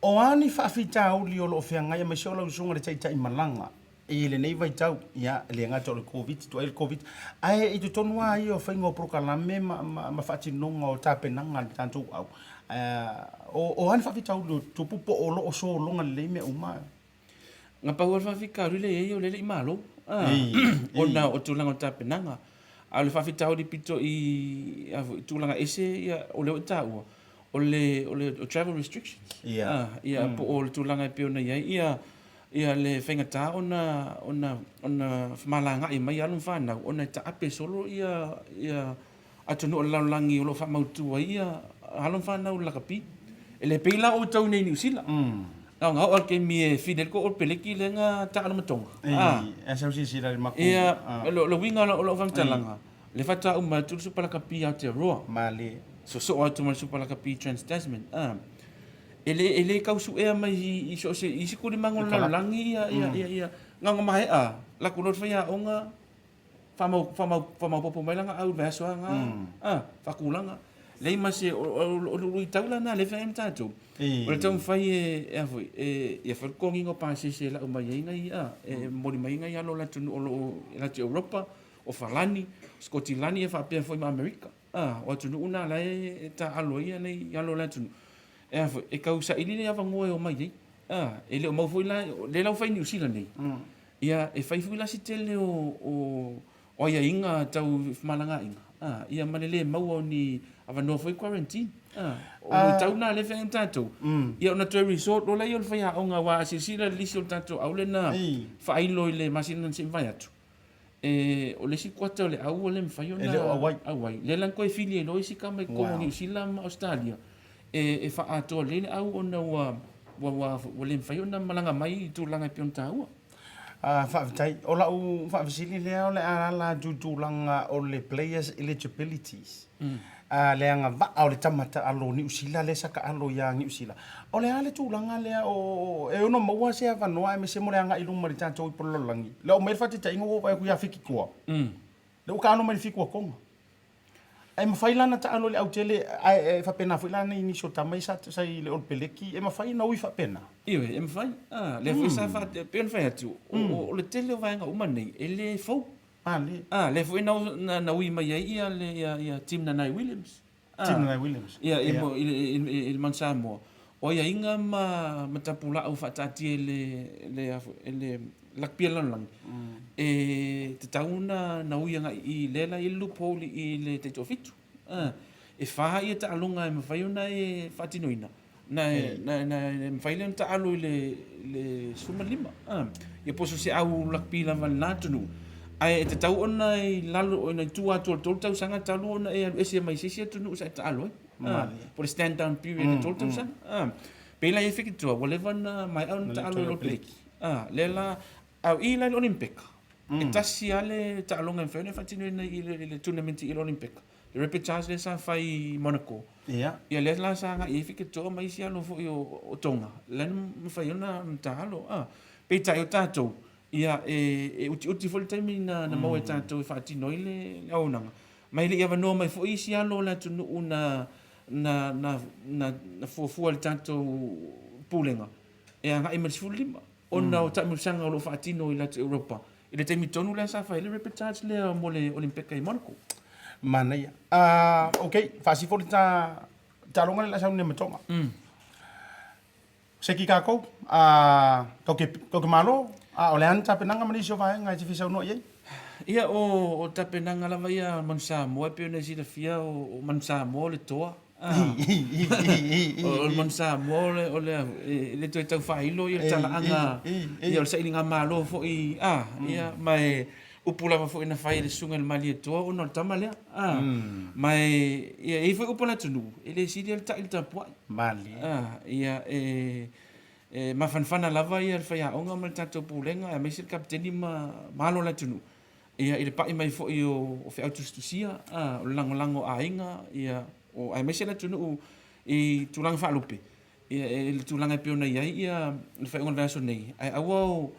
O a ni faafitauli o lo o feagai aemaise o lau susuga i le Taitai Malaga i lenei vaitau, ia, e le gata o le Koviti, tuai le Koviti, ae i totonu lava ia o faiga o polokalame ma, ma, ma faatinoga o tapenaga a le tatou au, o, o a ni faafitauli o tupu po o lo o sologa lelei mea uma? Na pau lava le faafitauli lea e i ai o lea e le i malo, ona o tulaga o tapenaga. A o le faafitauli pito i, a foi, tulaga ese ia, o lea ua e taua, o le, o le travel restrictions. Ia. Ah, ia, po o le tulaga e pei ona i ai, ia, ia le faigata ona, ona, ona femalagaai mai alo ma fanau, ona e taape solo ia, ia atunuu o le lalolagi o lo o faamautu ai ia alo ma fanau i le lakapi. E le pei la outou i inei i Niu Sila. Na ona oo lava i le taimi e fili ai le toa o le peleki lea na taalo ma Tonga. Ah. Ei, e sau silasila i le matou. Ia, o le uiga o lau faamatalaga, le faatoa uma atu le Supa Lakapi ia Aotearoa. Malie. Sosoo atu ma le Supa Lakapi Trans-Tasman. Ah. E le, e le tau suea mai i so o se, i isi kulimaga o le lalolagi ia, ia, ia, ia, na ona maea, latou loa le faiaoga, faamau, faamau, faamaopoopo mai lana au i le vaiaso lava na, ah, faatulaga. Leai ma se, o le luitau la lena lea e feagai ma tatou, o le taumafai e, e a foi, e, ia fai le totogiina o pasese e lau mai ai nai, a, e momoli mai ai nai alo o le atunuu o lo o i latou i Europa, o Falani, o Sikotilani ia faapea foi ma Amerika. A, o atunuu na la e taaalo ai nei alo o le atunuu. E a foi, e tau saili le avanoa e omai ai. A, e le o mau foi la, lea la ua fai i Niu Sila nei. Ia, e fai foi la se tele o, o, o aiaiga tau femalagaaiga, a, ia ma le le maua o ni avanoa foi quarantine. A, o luitau na lea e feagai ma tatou. Ia ona toe resort loa lea o le faiaoga aua a silasila i le lisi o le tatou aule na faailo i le masina na se i mavae atu, E, o le isi kuata o le au ua le mafai ona E le o auai. auai. Lea la na toe fili ai loa isi tama i totonu o Niu Sila ma Ausetalia e, e faaatoa lelei le au ona ua, ua, ua, ua le mafai ona malaga mai i tulaga e pei ona taua. Faafetai. O lau faafesili lea o le a alaala atu i tulaga o le players eligibilities, le agavaa o le tama taalo o Niu Sila lea sa taalo ia Niu Sila. O le a le tulaga lea o e ono maua se avanoa aemaise mo le agai i luma i le tatou ipu o le lalolagi? Le oo mai le faataitaiga ua ou vaai atu ia Fekitoa, lea ua taalo mai i le Fitu a Tonga. E mafai la ona taalo i le autele ae faapena foi la nisi o tama ia sa i le Olepeleki, e mafai ona ui faapena? Ioe, e mafai. A, lea foi sa faa, pei ona fai atu, o le tele o vaega uma nei, e le fou. A, le. A, lea foi na ui mai ai ia le ia Tim Nanai Williams. Tim Nanai Williams. Ia, i le Manu Samoa. O aiaiga ma tapulaa faataatia i le le a foi le Lakapia Lalolagi, e tatau ona ui agai i lea la e i ai le loophole i le taitoafitu. E fa ia taaloga e mafai ona e faatinoina, na e mafai lea ona taalo i le 15. Ia po o so o se au lakapi lava i lena atunuu, ae e tatau ona i lalo, i tua atu o le tolu tausaga talu ona e alu ese mai se isi atunuu sa e taalo ai. Po o le stand down period e 3 tausaga. Pei la e Fekitoa, ua leva ona maea ona taalo i le Olepeleki. Lea la, a o i la i le Olimpeka, e tasi lava le taaloga e mafai ona faatinoina i le tournament i le Olimpeka, le repechage lea sa fai i Monaco. Ia. Ia lea la sa agai ai Fekitoa ma isi alo foi o Tonga, lea na mafai ona taalo. Peitai o tatou, ia e utiuti foi le taimi na maua e tatou e faatino ai le auaunaga. Ma e le i avanoa mai foi isi alo o le atunuu na na na na fuafua e le tatou Pulega e agai mai le 15 ona o taamilosaga o lo o faatino i le atu Europa i le taimi tonu lea sa fai ai le repetage lea mo le Olimpeka i Monaco. Manaia. Ok, faasifo le ta taaloga lea o le a sau nei ma Tonga. Seki kākou, a, tou te, tou te malo, a o le a ni tapenaga ma nisi o vaega e te fia saunoa i ai? Ia, o, o tapenaga lava ia a Manu Samoa, e pei ona e silafia, o, o Manu Samoa o le toa. O, o le Manu Samoa o le, o le, e le toe tau faailo ia le talaaga, ia o le sailigamalo foi, a, ia, ma e upu lava foi na fai e le Susuga i le Malietoa ona o le tama lea, a, ma e, ia, e i ai foi upu a le atunuu, e le sili lava le ta'i i le tapuai. Malie. A, ia, e, e mafanafana lava ia le faiaoga ma le tatou Pulega aemaise le Kapeteni ma ma alo o le atunuu, ia, i le pa'i mai foi o, o feau tusitusia, a, o le lagolago o aiga, ia, o, aemaise le atunuu i tulaga faalupe, ia, i le tulaga e pei ona i ai ia le faaiuga o le vaiaso nei, ae aua o,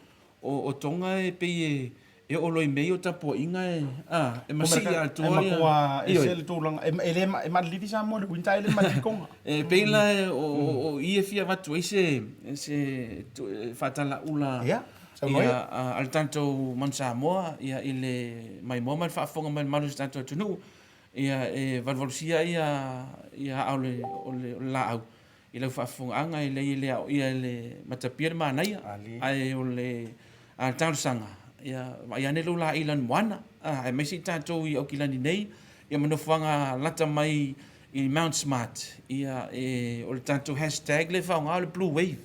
O Tonga e pei e e oo loa i mea ia o tapuaiga e, a, e masii atoa ia. E matua ese le tulaga, e le, e malilivi Samoa i le winter ae le malilivi Tonga. E pei la o i e fia avatu ai se, se faatalaula ia, ia, a le tatou Manu Samoa ia, i le maimoa ma le faafofoga mai a le malu o si tatou atunuu, ia, e valuvalusia ia, ia aa o le, o le laau I lau faafofogaaga e leai e le aoia e le matapia le manaia, ae o le talosaga, ia vaai ane lou laei i Lanumoana, aemaise i tatou i Aukilani nei, ia ma nofoaga lata mai i Mount Smart, ia e, o le tatou hashtag lea e faaaoga o le Blue Wave.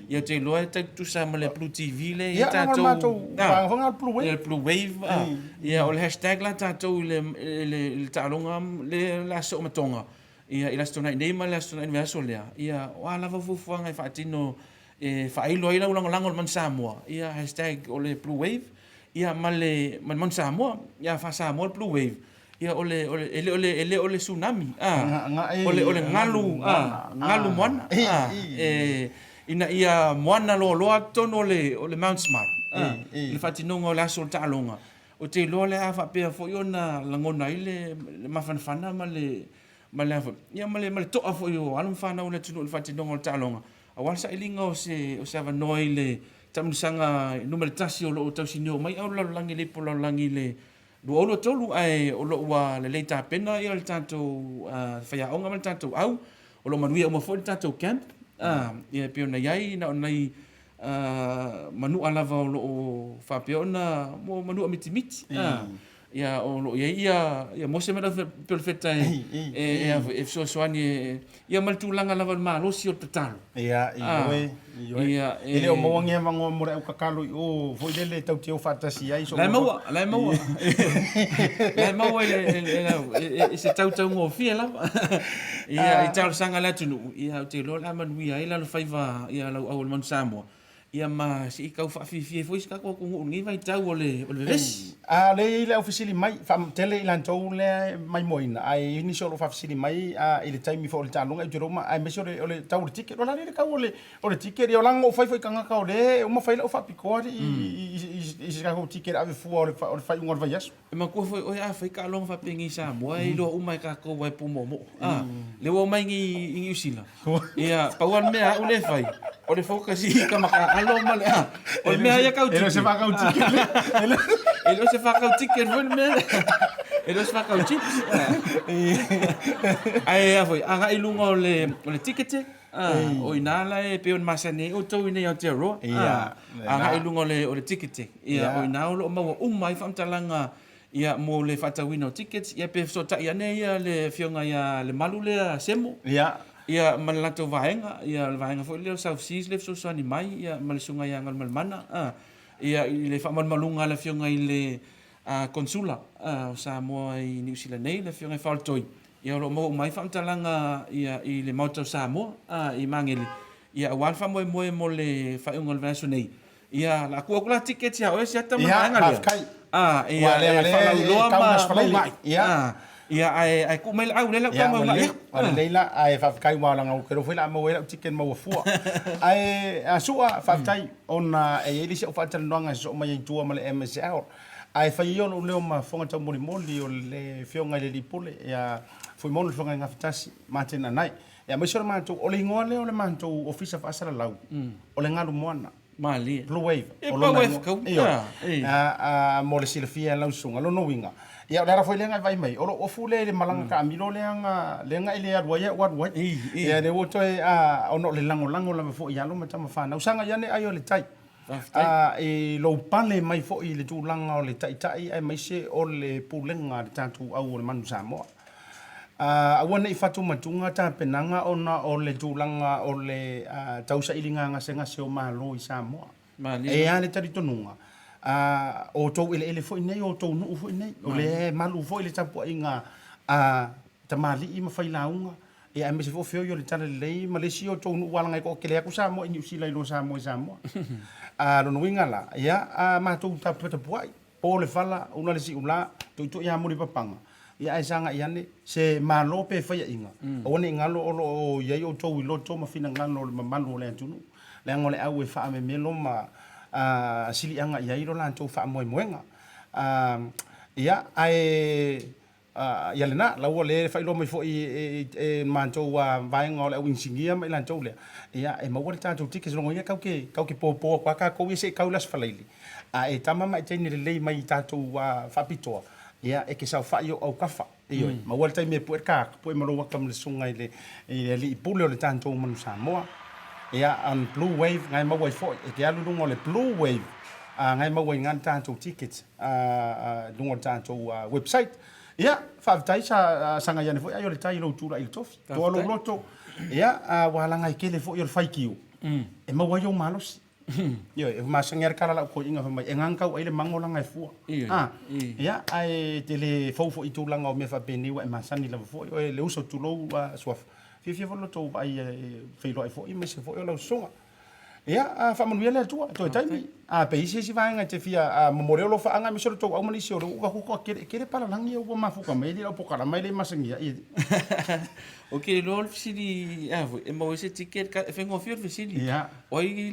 Ia ou te iloa e tau tutusa ma le Blue TV lea e i ai tatou. Ia, Blue Wave. Ia, Blue Wave. Ia, o le hashtag la tatou i le taaloga lea o le a sosoo ma Tonga, Ia, i le Aso Toonai nei ma le Aso Toonai i le vaiaso lea, ia, o a lava fuafuaga e faatino e faailo ai lau lagolago i le Manu Samoa, ia, hashtag o le Blue Wave, ia, ma le, ma le Manu Samoa, ia, faa-Samoa le Blue Wave, ia, o le, o le, e le o le, e le o le tsunami, a, o le, o le galu, a, galu moana, a, e, ina ia moana loaloa atu totonu o le, o le Mount Smart, a, i le faatinoga o le aso o le taaloga. Ou te iloa o le a faapea foi ona lagona ai le mafanafana ma le ma le ia ma le ma le toa foi o alo ma fanau o le atunuu i le faatinoga o le taaloga aua le sailiga o se o se avanoa i le taamilosaga numera tasi o lo o tausinio mai au lalolagi i le ipu lalolagi i le 2023 ae o lo o ua lelei tapena ia le tatou faiaoga ma le tatou au o lo o manuia uma foi le tatou camp ia e pei ona i ai na o nai manua lava o lo o faapea ona mo manua mitimiti ia o lo o i ai ia ia Mose ma le Perofeta e e fesoasoani ia ma le tulaga lava o le malosi o le tatalo. Ia, ioe, ioe. Ia, e le o maua ni avanoa mo le au tatalo i o foi lele tatou te o faatasi ai. La e maua, la e maua. La e maua i se tautaugofie lava. Ia, i talosaga a le atunuu, ia, ou te iloa o le a manuia ai le alofaiva ia lau au o le Manu Samoa. Ia ma se i tau faafiafia ai foi si tatou atunuu i lenei vaitau o le o le vevesi. A o lea e i ai le aufesili mai, faatele i latou lea e maimoaina, ae i ai nisi o lo o faafesili mai i le taimi foi o le taaloga i Aotearoa ma aemaise o le o le tau o le ticket. O le a le tau o le o le ticket? Ia o la e na ou fai foi i tagata o lea e uma fai lau faapitoa alii i se tatou ticket e ave fua o le faaiuga o le vaiaso. E manatua foi oe a fai taaloga faapenei i Samoa e iloa uma e tatou aua e pu moomoo. A, lea ua omai nei i Niu Sila. Ia, pau lava le mea a au lea e fai, o le focus i ka makaalo ma le a. O le mea ia tau ticket. E le o se faatau ticket. E le o se faatau ticket foi le mea lea. E le o se faatau chips. Ae a foi, agai i luga o le ticket, o i ina la e pei ona masani ai outou i inei i Aotearoa. Agai i luga o le ticket. Ia, o i ina o lo o maua uma ai faamatalaga ia, mo le faatauina o tickets, ia pe fesootai ane ia le afioga ia Lemalu lea Semo, ia, ia ma le latou vaega, ia le vaega foi lea o South Seas lea e fesoasoani mai, ia ma le susuga ia Galumalemana, a, ia i le faamalumaluga a le afioga i le Konsula o Samoa i Niu Sila nei, le afioga i Faoletoi, ia o lo o maua uma ai faamatalaga ia i le Maota o Samoa, a, i Magele, ia aua le faamoemoe mo le faaiuga o le vaiaso nei. Ia, la tuu atu la tickets ia oe siata ma vaega lea. Faafetai. Ah, ia, e faalauiloa ma uunai. Ia. Ia, ae, ae tuu mai le au lea la tau mai uunai. Ia, lelei la, ae faafetai aua leaga ou te iloa foi o le a maua ai lau ticket maua fua. Ae, a Su'a, faafetai ona e i ai le isi au faatalanoaga e sosoo mai ai i tua ma le MSL. Ae fai ia lou leo ma fofoga taumolimoli o le Afioga i le Alii Pule ia Fuimaono le Afioga i Gafatasi Martin Anae. Aemaise o le matou, o le igoa lea o le matou Ofisa Faasalalau, o le Galu Moana. Malie. Blue Wave. E pau e whakau. Ioe. Mo le silafia e lau susuga. Lona uiga, ia o le ala foi lea na e vaai mai, o lou ofu lea i le malaga taamilo lea na, lea na e le alu ai ae ou alu ai. Ia lea ua toe, ona o le lagolago lava foi i alo ma tama fanau. Saga ane ai o le tai. I lou pale mai foi i le tulaga o le taitai aemaise o le pulega a le tatou au o le Manu Samoa. Aua ne i fatumatuga tapenaga ona o le tulaga o le tausailiga gasegase o Malo i Samoa. E i ai le talitonuga, o outou eleele foi nei, o outou nuu foi nei, o lea e malu foi le tapuaiga a tamalii ma failauga, ia aemaise foi o feoi o le Talalelei ma le isi o outou nuu ua alaga e toatele atu Samoa i Niu Sila i lo Samoa i Samoa. Lona uiga la, ia a matou taputapuai, Po le fala, una le siula, tuitui ia muli papaga, ia ae sagai ane, se Malo pe faiaiga, aua ne i galo o lo o i ai outou i loto ma finagalo o le mamalu o le atunuu, leaga o le au e faamemelo ma siliaga i ai lo latou faamoemoega. Ia, ae Ia lena, la ua le faailoa mai foi e matou vaega o le au inisinia ma i latou lea, ia e maua le tatou tickets. Lona uiga tatou te, tatou te popo atu lava tatou ia se i tau i le Aso Faraile, a e tama ma e teine lelei mai i tatou faapitoa, ia e te saofai i ou autafa. Ioe, maua le taimi e pue le car, pue ma lou ata ma le susuga i le alii pule o le tatou Manu Samoa. Ia, on Blue Wave, na e maua ai foi, e te alu i luga o le Blue Wave, na e maua ai i ina le tatou tickets. luga o le tatou website. Ia, faafetai sa sagai ane foi ai o le tai i lou tulai i le tofi. Toa lou loto, ia, ua alaga ai tele foi o le faitio e maua ai ou malosi. Ioe, e masani lava le tala a lau toeaina fai mai, e gagau tau ai le mago leaga e fua. Ia, ae e te le fou foi i tulaga o mea faapenei ua e masani lava foi oe le uso tulou Suafa. Fiafia foi lo outou vaai e feiloai foi aemaise foi o lau susuga. Ia, faamanuia le Atua, toe taimi. A pe i se isi vaega e te fia momoli o alofaaga aemaise o le tou au ma nisi o le ua kuka kele, kele palalagi ia ua mafuka mai e lau pokalama e le masagia i. Ou te iloa o le fesili a foi, e maua ai se ticket, e faigofie le fesili. Ia. O ai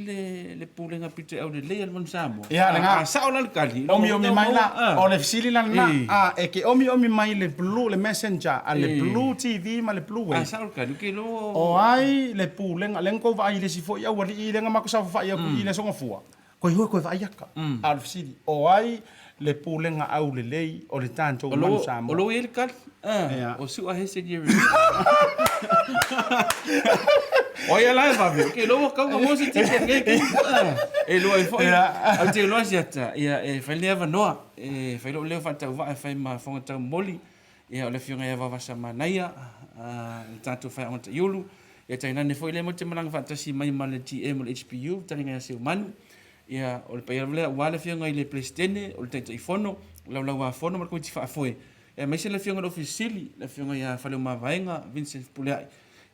le pulega pito aulelei a le Manu Samoa? Ia, lena. A sao la le tali. Omiomi mai la, o le fesili la lena, a e ke omiomi mai le blue, le messenger a le Blue TV ma le Blue Wave. A sao le tali, ou te iloa. O ai le pulega, lea na tou vaai i le isi foi aualii lea na matou saofafai atu i le Aso Gafua, koe hoe koe vaai aka. A o le fesili, o ai le pulega aulelei o le tatou Manu Samoa? O lo o i ai le tali, o Su'a Hesse Jeremy. O ai la e vave, ou te iloa ua tatau ona maua se ticket lenei taimi. E iloa ai foi, ae ou te iloa siata, ia e fai lenei avanoa, e fai lou leo faatauvaa e fai ma fofoga taumoli, Ia, o le Afioga ia Vaovasa Manaia, le tatou faiaoga taiulu, ia tainane foi lea matou te malaga faatasi mai ma le GM o le HPU, le taliga ia Seumanu. Ia, o le paia lava lea aua le Afioga i le Peresetene, o le Taitaifono, le Laulauafono ma le Komiti Faafoe, aemaise le Afioga i le Ofisa Sili, le Afioga ia Faleomavaega Vincent Fepuleai,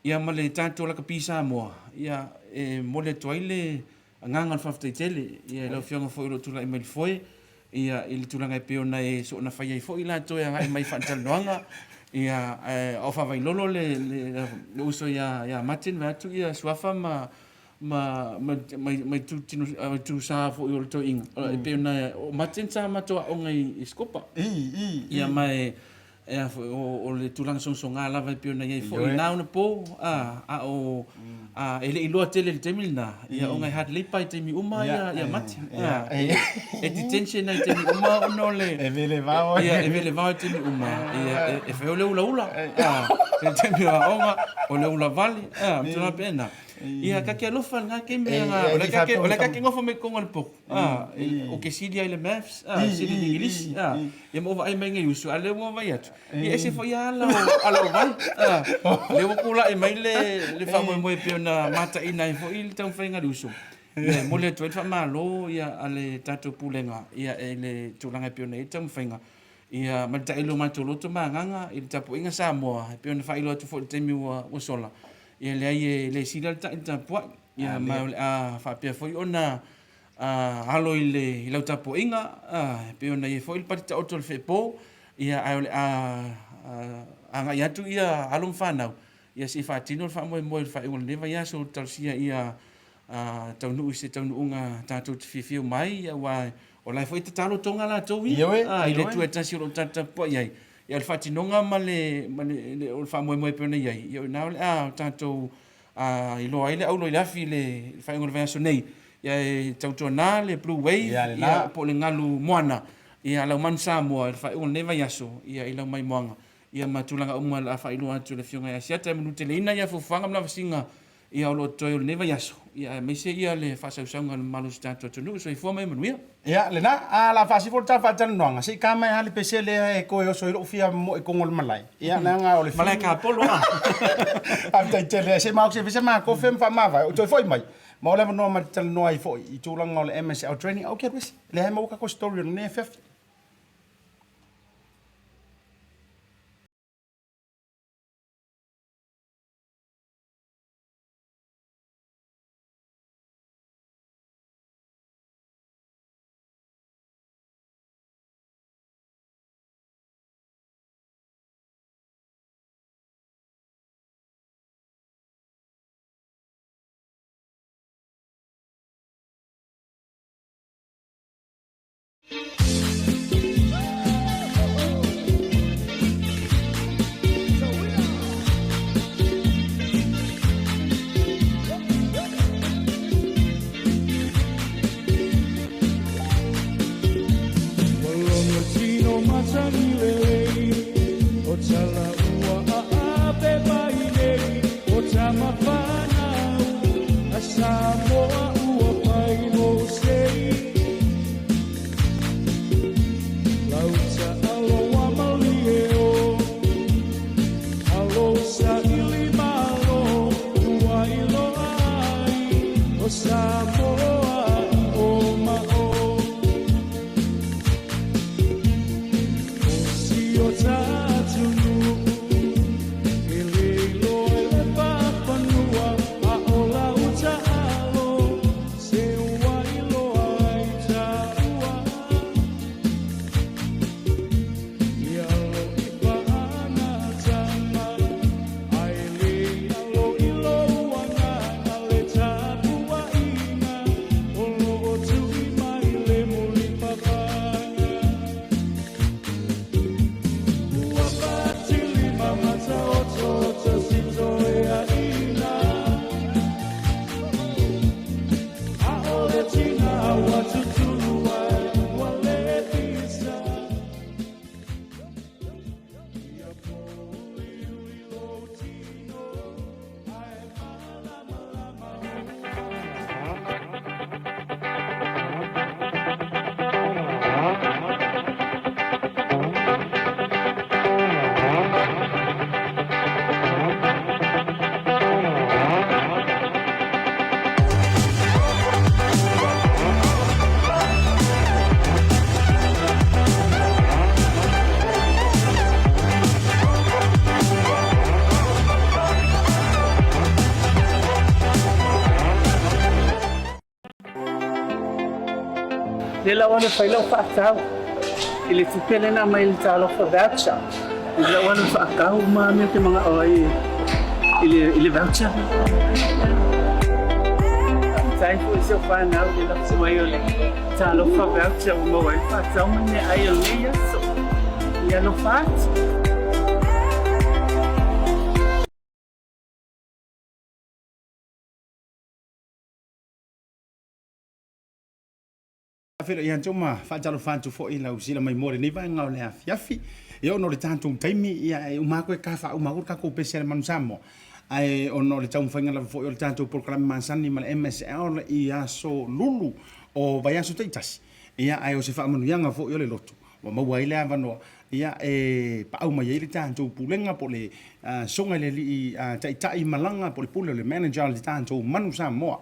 ia ma le tatou Lakapi Samoa, ia, e momoli atu ai le Agaga o le faafetai tele ia i lau Afioga foi o lo o tulai mai i le foe ia i le tulaga e pei ona e soona fai ai foi i latou e agai mai i faatalanoaga ia ae o faavailolo le le uso ia ia Martin vaeatu ia suafa ma ma ma ma itu tino itu sa foi o le toeaina e pei ona o Martin sa matou aoga i Scopa ia ma e E a foi, o le tulaga sogasoga lava e pei ona i ai foi i na ona po, a o, a, e le i iloa tele i le taimi lena, ia ona e hard labour i taimi uma ia Mati. E detention ai i taimi uma ona o le... E vele vao. Ia, e vele vao i taimi uma. Ia, e fai o le ulaula, i le taimi o aoga, o le ulavale, a, ma tulaga faapena. Ia, ta te alofa i lena taimi, o lea ta te nofo mai totonu o le potu, ou te sili ai i le maths, sili i le Igilisi, ia ma ou vaai mai nei uso, a o lea ua vaai atu, ia ese foi lava ala o, ala o vai. Lea ua tulai mai le, le faamoemoe e pei ona mataina ai foi le taumafaiga a le uso. Ia e momoli atu ai le faamalo ia, a le tatou Pulega ia, i le tulaga e pei ona i ai le taumafaiga. Ia, ma le tailo o matou loto ma agaga i le tapuaiga Samoa, e pei ona faailoa atu foi i le taimi ua, ua sola, ia leai e le sili lava le ta'i i le tapuai. Ia, ma o le a faapea foi ona alo i le i lau tapuaiga, e pei ona i ai foi le pati taoto o le feepo, ia ae o le a agai atu ia alo ma fanau, ia se i faatino le faamoemoe i le faaiuga o lenei vaiaso, talosia ia taunuu i se taunuuga tatou te fiafia uma ai, aua o la e foi e tatalo Toga latou ia, i le Atua e tasi o lo o tatou tapuai ai. Ia o le faatinoga ma le, o le faamoemoe e pei ona i ai, ia o i ina o le a tatou a iloa ai le aulo i le afi i le faaiuga o le vaiaso nei, ia e tautuana le blue wave, ia, ia po o le galu moana, ia lau manu Samoa i le faaiuga o lenei vaiaso, ia i lau maimoaga, ia ma tulaga uma o le a faailoa atu e le Afioga ia Asiata e manuteleina ia fuafuaga ma lavasiga ia o lo o totoe o lenei vaiaso, ia aemaise ia le faasausauga o le mamalu o si tatou atunuu. Soifua ma ia manuia. Ia, lena, a la faasifo le tala faatalanoaga, se i ka mai lava le pese lea e toe oso ai lou fia moe i kogo o le malae. Ia, leaga o le Malae kapolo, a. Faafetai tele. Se i maok se fai se makofe ma faamavae, ou toe foi mai. Ma o le avanoa ma te talanoa ai foi i tulaga o le MSL training. Ok, alu ese. Leai maua kako story o lenei afiafi. Lea la ua alu e fai lau faatau i le tupe lea na aumai i le Talofa Voucher. Lea la ua alu e faatau uma mea ou te manao ai i le voucher. Faafetai foi i si au fanau i le lafo mai o le Talofa Voucher ua maua ai le faatau ma le meaai o lenei aso. Ia alofa atu. Feiloai atu ma faatalofa atu foi i lau sila mai mo lenei vaega o le afiafi. Ia ona o le tatou taimi, ia e uma atu e ka faauma atu le tatou pese a le Manu Samoa. Ae ona o le taumafaiga lava foi o le tatou polokalame masani ma le MSL i aso lulu o vaiaso taitasi, ia ae o se faamanuiaga foi o le lotu ua maua ai le avanoa ia e paau mai ai le tatou pulega po o le Susuga i le Alii Taitai Malaga po o le Pule o le Manager o le tatou Manu Samoa,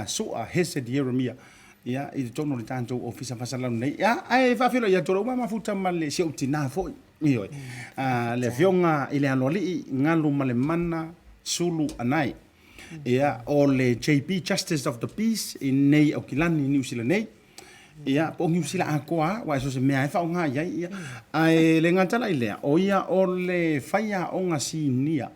Su'a Hesed Ieremia. Ia, i totonu o le tatou ofisa faasalalau nei. Ia, ae faafeiloai atu o lou mafuta ma le si ou tinā foi. Ioe. Le afioga i le Aloalii Galumalemana Sulu Anae. Ia, o le JP Justice of the Peace i nei Aukilani i Niu Sila nei. Ia, po o Niu Sila atoa lava, aua so o se mea lava e faaaoga i ai. Ia, ae le gata la i lea, o ia o le faiaoga sinia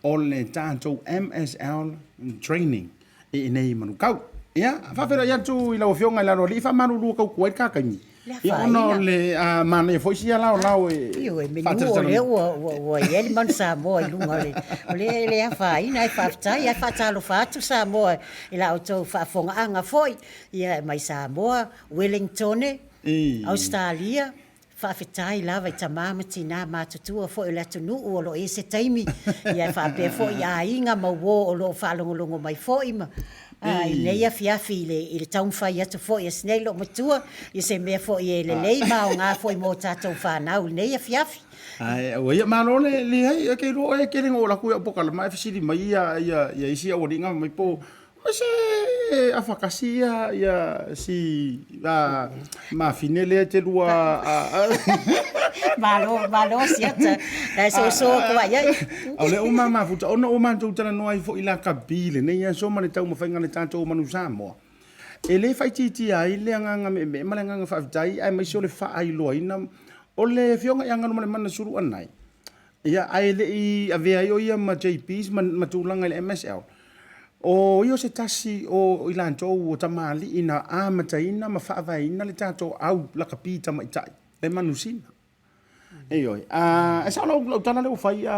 o le tatou MSL training i inei i Manukau. Ia, faafeiloai atu i lau Afioga i le Aloalii, faamalulu ua tautua ai le ta taimi. Ia, ona o le manaia foi sia laolao e Ioe, menu o lea ua i ai le Manu Samoa i luga o le, o lea e le afaina ae faafetai, ae faatalofa atu Samoa i la outou faafofogaaga foi, ia mai Samoa, Welingtone, Ausetalia, Faafetai lava i tama ma tina matutua foi o le atunuu o lo o i ai se taimi, ia e faapea foi i aiga ma uo o lo o faalogologo mai foi ma i lenei afiafi i le i le taumafai atu foi a si nei loomatua i se mea foi e lelei ma aoga foi mo tatou fanau i lenei afiafi. Ae aua ia malo le leai e ke iloa oe e tele na oo atu i au pokalama ae fesili mai ia ia isi aualiiga fai mai po O se afa kasi ia ia si a mafine lea te lua a Malo, malo siata. E soso atu ai ai. O le uma mafuta ona ua matou talanoa ai foi i lakapi i lenei aso ma le taumafaiga a le tatou Manu Samoa. E le faaitiitia ai le agaga meemee ma le agaga faafetai aemaise o le faailoaina o le Afioga ia Galumalemana Sulu Anae. Ia, ae le i avea ai o ia ma JPs ma tulaga i le MSL. O ia o se tasi o i latou o tamalii na amataina ma faavaeina le tatou au lakapi tamaitai, le manusina. Ioe. A, e sao lau, lau tala lea ua fai a...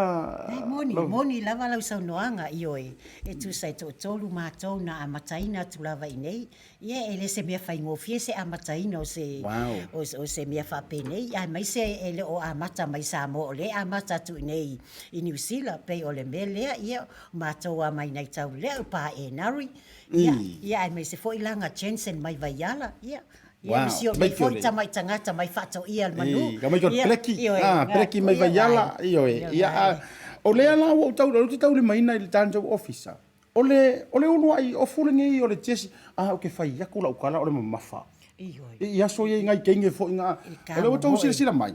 E moni, moni lava lau saunoaga, ioe, e tusa e toatolu matou na amataina atu lava i inei. Ia e le se mea faigofie se amataina o se, wow. o se mea faapenei, aemaise e le o amata mai Samoa, o lea e amata atu i inei i Niu Sila, pei o le mea lea, ia, matou lava mai nai Taulea, pa Enari, ia, ia aemaise foi Laga Jensen mai Vaiala, ia, Ia, wow. si o nei foi tamai tagata mai faatoia le manu. Ka mai ko Pleki, ah, Pleki mai Vaiala, ioe. Ia, o lea la ua ou tau, ou te taulimaina i le tatou ofisa. O le, o le uluai ofu lenei o le Jesse, a ou te fai atu lau tala o le mamafa. I, i aso ia i ngai teine foi nga, o lea ua tou silasila mai.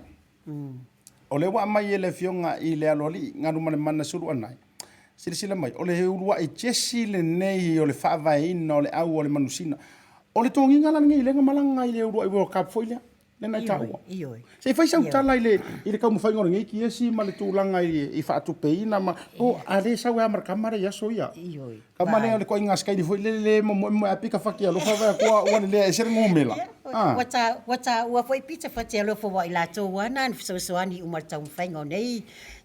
O lea ua aumai e le afioga i le Aloalii, Galumalemana Suluanae. Silasila mai, o le uluai Jesse lenei o le faavaeina o le au o le manusina. O le togiga la lenei i lea na malaga i le uluai World Cup foi lea. lea na e taua. Ioe. Se i fai sau tala i le, i le taumafaiga o lenei kiesi ma le tulaga i, i faatupeina ma, o, a le sau e a ma le kama lea i aso ia. Ioe. Kama lea o le koiga skaili foi lele le momoe momoe a pika faki alofa vai akoa ua le lea ese le ngomela. Ah. Ua ta, ua taua foi pita fati alofa ua i latou lava na fesoasoani uma i le taumafaiga o nei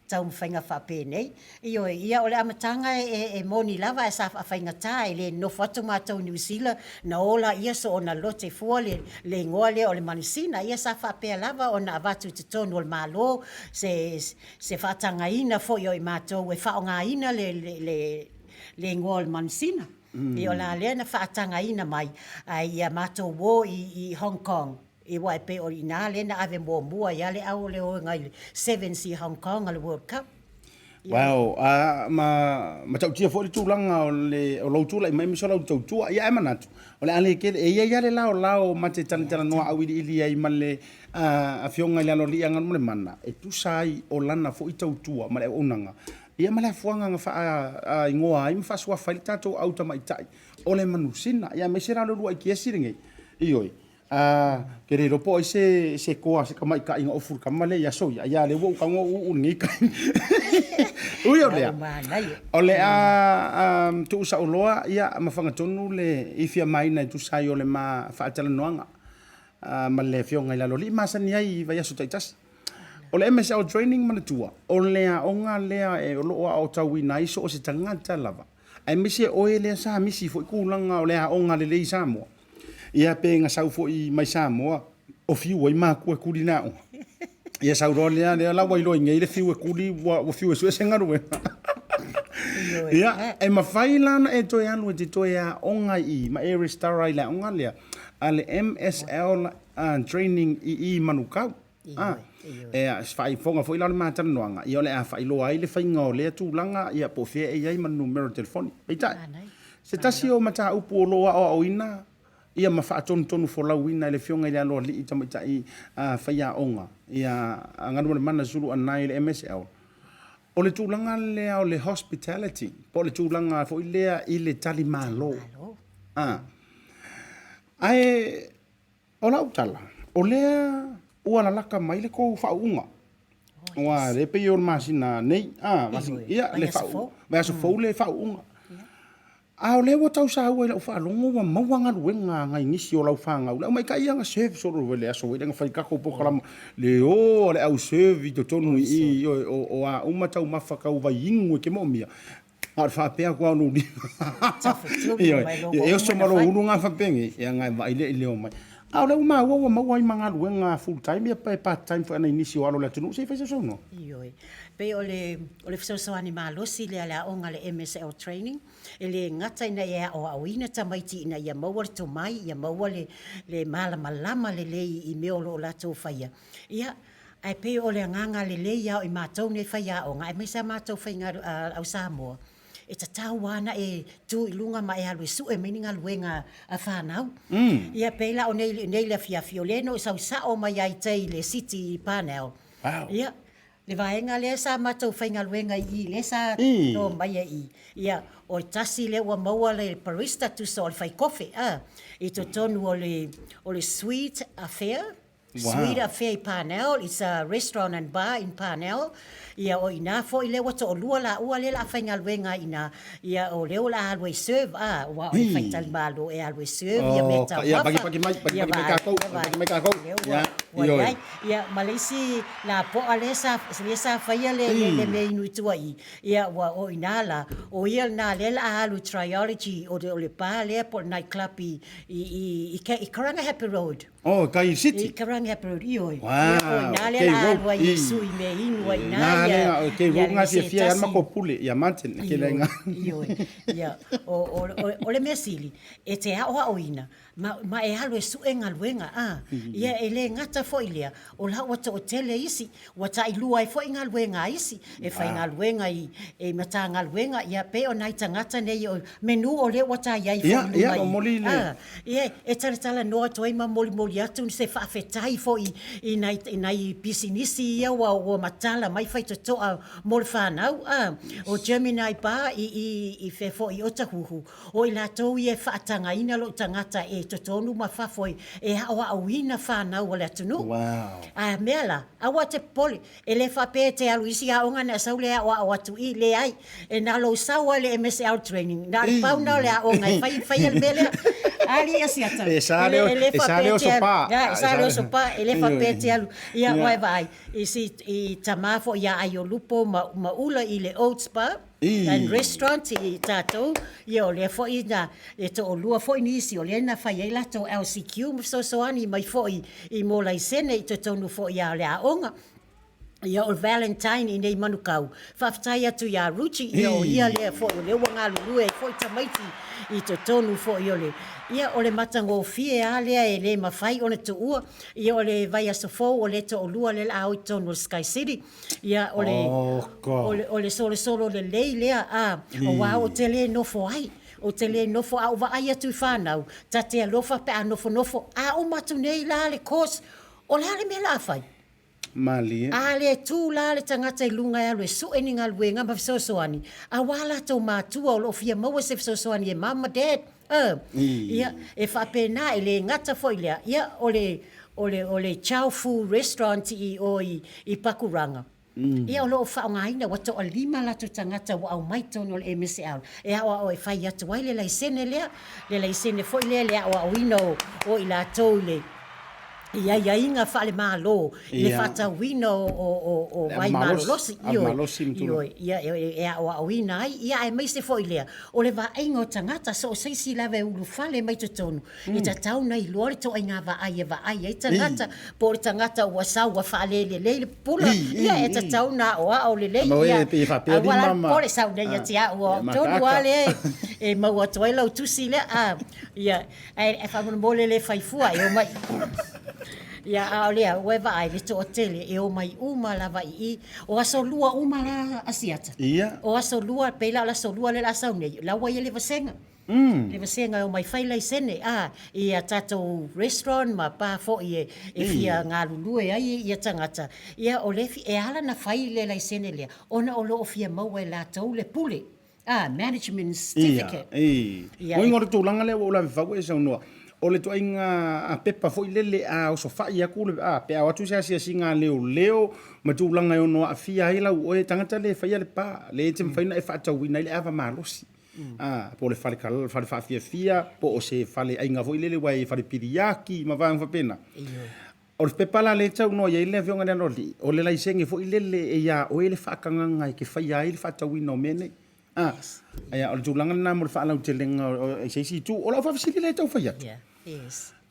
taumafaiga faapenei. Ioe, ia o le amataga e moni lava ae sa faafaigata, e le nonofo atu matou i Niu Sila, na ola ia soona lote fua le le igoa lea o le Manusina. Ia sa faapea lava ona avatu i totonu o le Malo se se faatagaina foi o i matou e faaaogaina le le le igoa o le Manusina. Ia o la lea na faatagaina mai, ae ia matou o i i Hong Kong, aua e pei o i ina lea na ave muamua ai lava le au o le oega i le Sevens i Hong Kong a le World Cup. Wow, a ma matautia foi le tulaga o le o lou tulai mai aemaise o lau tautua. Ia ae manatu, o le a le tele, e i ai lava le laolao ma te talatalanoa auiliili ai ma le afioga i le Aloalii Aganumalemana e tusa ai o lana foi tautua ma le auaunaga, ia ma le afuaga na faaigoa ai ma faasuafa ai le tatou au tamaitai o le manusina. Ia aemaise la o le uluai kiesi lenei. Ioe. A ke le iloa po o ai se se koa se tamaitaʻi na ofu i le kama lea i aso ia, ia lea ua ou tago o uu i lenei taimi. Ui o lea, o le a tuusauloa ia ma fagatonu le ifiamaina e tusa ai o le ma faatalanoaga ma le Afioga i le Aloalii masani ai i vaiaso taitasi. O le MSL Training manatua, o le aoga lea o lo o aotauina ai so o se tagata lava, aemaise oe lea sa misi foi tulaga o le aoga lelei i Samoa. Ia pe na sau foi mai Samoa o fiu ai matua e kuli le aoga. Ia sau loa lea, lea la ua iloa i nei le fiu e kuli, ua fiu e sue se galuega. Ia, e mafai la ona e toe alu e te toe aoga i i ma e resitala i le aoga lea a le MSL Training i i Manukau. E faaifoga foi la o le ma talanoaga, ia o le a faailoa ai le faiga o lea tulaga, ia po o fea e i ai ma le numera o le telefoni. Peitai, se tasi o mataupu o lo o aoaoina ia ma faatonutonu folauina e le Afioga i le Aloalii Tamaitai Faiaoga ia Galumalemana Sulu Anae i le MSL, o le tulaga lea o le hospitality, po o le tulaga foi lea i le talimalo. Ae O lau tala, o lea ua lalaka mai le tou faauuga. Aua o lea e pei o le masina nei, a, masina, ia, le faauuga, vaiaso fou le faauuga. A o lea ua tau saua i lau faalogo ua maua galuega a nai nisi o lau fanau, le aumaitai ia na serve solo i le aso foi lea na fai le tatou polokalama, le o a le au serve i totonu i i, o a uma taumafa tau vaiinu e te moomia, A o le faapea atu lava o lou lima. Ioe, e oso ma lou ulu na faapenei, ia ona e vaai lea i le omai. A o lea ua maua ua maua ai ma galuega full time ia pe part time foi a nai nisi o alo o le atunuu, se i fai sau saunoaga. Ioe. Pei o le o le fesoasoani malosi lea a le aoga a le MSL Training, e le gata ina ia aoaoina tamaiti ina ia maua le tomai, ia maua le le malamalama lelei i mea o lo o latou faia, ia Ae pei o le agaga lelei lava o i matou nei faiaoga aemaise a matou au Samoa, e tatau lava ona e tu i luga ma e alu e sue mai ni galuega a fanau. Ia pei la o nei nei le afiafi, o lea na ou sau sao mai lava i tai i le city i Parnell. Ia, le vaega lea sa matou faigaluega i i lea sa to mai ai i i, ia, o le tasi lea ua maua le barista tusa o le fai kofe i totonu o le Sweet Affair. Sweet Affair i Parnell, it's a restaurant and bar in Parnell. Ia, o i ina foi lea ua toalua laua lea o le a faigaluega ai i ina, ia o lea o le a alu e serve, a, aua o le faitalimalo e alu e serve ia meataumafa. Ia, pagi mai, pagi mai tatou, pagi mai tatou. Lea ua, ua i ai. Ia, ma le isi lapoa lea sa, lea sa faia le, le mea inu i tua i i, ia ua, o i ina la, o ia lena lea o le a alu i Triology, o le bar lea po o le night club i, i, i, i Karangahape Road. Oh, kai City. I Karangahape Road, ioe. Wow. Ia, o ina lea la alu ai e sui mea inu ai ina. Nā lea, o ke road ngā fia fia ma ko pule, ia Martin, ke lea ngā. Ioe, ia, o, o, o, o le mea sili, e te aoaoina, ma, ma e alu e sue galuega, a, ia e le gata foi lea, o la ua toatele isi, Ua tailua ai foi galuega a isi, e faigaluega i i Matagaluega, ia pei o nai tagata nei o menu o lea ua ta i ai foi i luga i a, ia e talatalanoa atu ai ma molimoli atu se faafetai foi i nai i nai pisinisi ia ua ua matala mai faitotoa mo le fanau a. O Gemini Bar i i i fea foi i Otahuhu, O i latou ia e faatagaina lou tagata e totonu ma fafo e aoaoina fanau a le atunuu. Wow. A mea la, aua te popole, e le faapea e te alu i isi aoga na e sau le aoao atu i, leai. E na lou sau lava i le MSL training, na o le pau na o le aoga e fai, faia le mea lea. Alii Asiata, E sa le, e le e sa faapea le e te alu, osopa. e sa le osopa, e le faapea e te alu. Ia, ua e vaai, i si, i tama foi ia Aiolupo ma, ma Ula i le Oats Bar, And restaurant i tatou, ia o lea foi na, e toalua foi nisi o lea na fai ai latou LCQ ma fesoasoani mai foi i mo laisene i totonu foi a o le aoga. Ia o le Valentine i nei Manukau, faafetai atu ia Ruchi, ia o ia lea foi o lea ua galulue ai foi tamaiti i totonu foi o le, ia o le matagofie lava lea e le mafai ona tuua. Ia o le vaiaso fou o lea toalua lea o le a o i totonu o le Sky City. Ia, o le, o le, o le solosolo lelei lea, a, aua ou te le nofo ai, ou te le nofo, a ou vaai atu i fanau, ta te alofa pe a nofonofo, a uma atu nei la le course, o le a le mea o le a fai? Malie. A le tu la le tagata i luga e alu e sue ni galuega ma fesoasoani, auā latou matua o lo o fia maua se fesoasoani e mum ma dad. Ia, e faapena, e le gata foi lea, ia, o le, o le, o le Chow Fu Restaurant i o i, i Pakuranga, ia o lo o faaaogaina, ua toalima latou tagata ua aumai totonu o le MSL e aoao e fai atu ai le laisene lea, le laisene foi lea i le aoaoina o, o i latou i le, i aiaiga faale-Malo i le faatauina o vai malolosi, ioe, ia e aoaoina ai, ia aemaise foi lea, o le vaaiga o tagata, so o se isi lava e ulufale mai totonu, e tatau ona iloa le ituaiga vaai e vaai ai tagata, po o le tagata ua sau ua faalelelei le pupula, ia e tatau ona aoao lelei, ia, aua la le popole sau nei ia te au, o au tonu lava lea e maua atu ai lau tusi lea, ia. Ae faamolemole le fai fua e omai. Ia, a o lea, ua e vaai le toatele e omai uma lava i i. O aso lua uma la Asiata. Ia. O aso lua, pei la o le aso lua lea o le a sau nei, la ua i ai le vasega. Le vasega e omai fai laisene, a, i a tatou restaurant ma pa foi e fia galulue ai ia tagata. Ia, o le, e ala ona fai le laisene lea, ona o lo o fia maua e latou le pule. Ah, management certificate. Ia, ia. Uiga o le tulaga lea ua ou lavevau e saunoa, o le ituaiga pepa foi lele a osofai atu le, a, pe a o atu se asiasiga a leoleo ma tulaga e ono aafia ai lau oe tagata lea e faia le pa, lea e te mafai ona e faatauina ai le ava malosi. A, po o le fale, fale faafiafia, po o se fale aiga foi lele aua e fale piliaki ma vaega faapena. O le pepa la lea e saunoa i ai le Afioga i le Aloalii, o le laisene foi lele e iā oe le faatagaga e te faia ai le faatauina o mea nei. A, ia, o le tulaga lena mo le faalautelega i se isi itu. O lau faafesili lea e tau fai atu.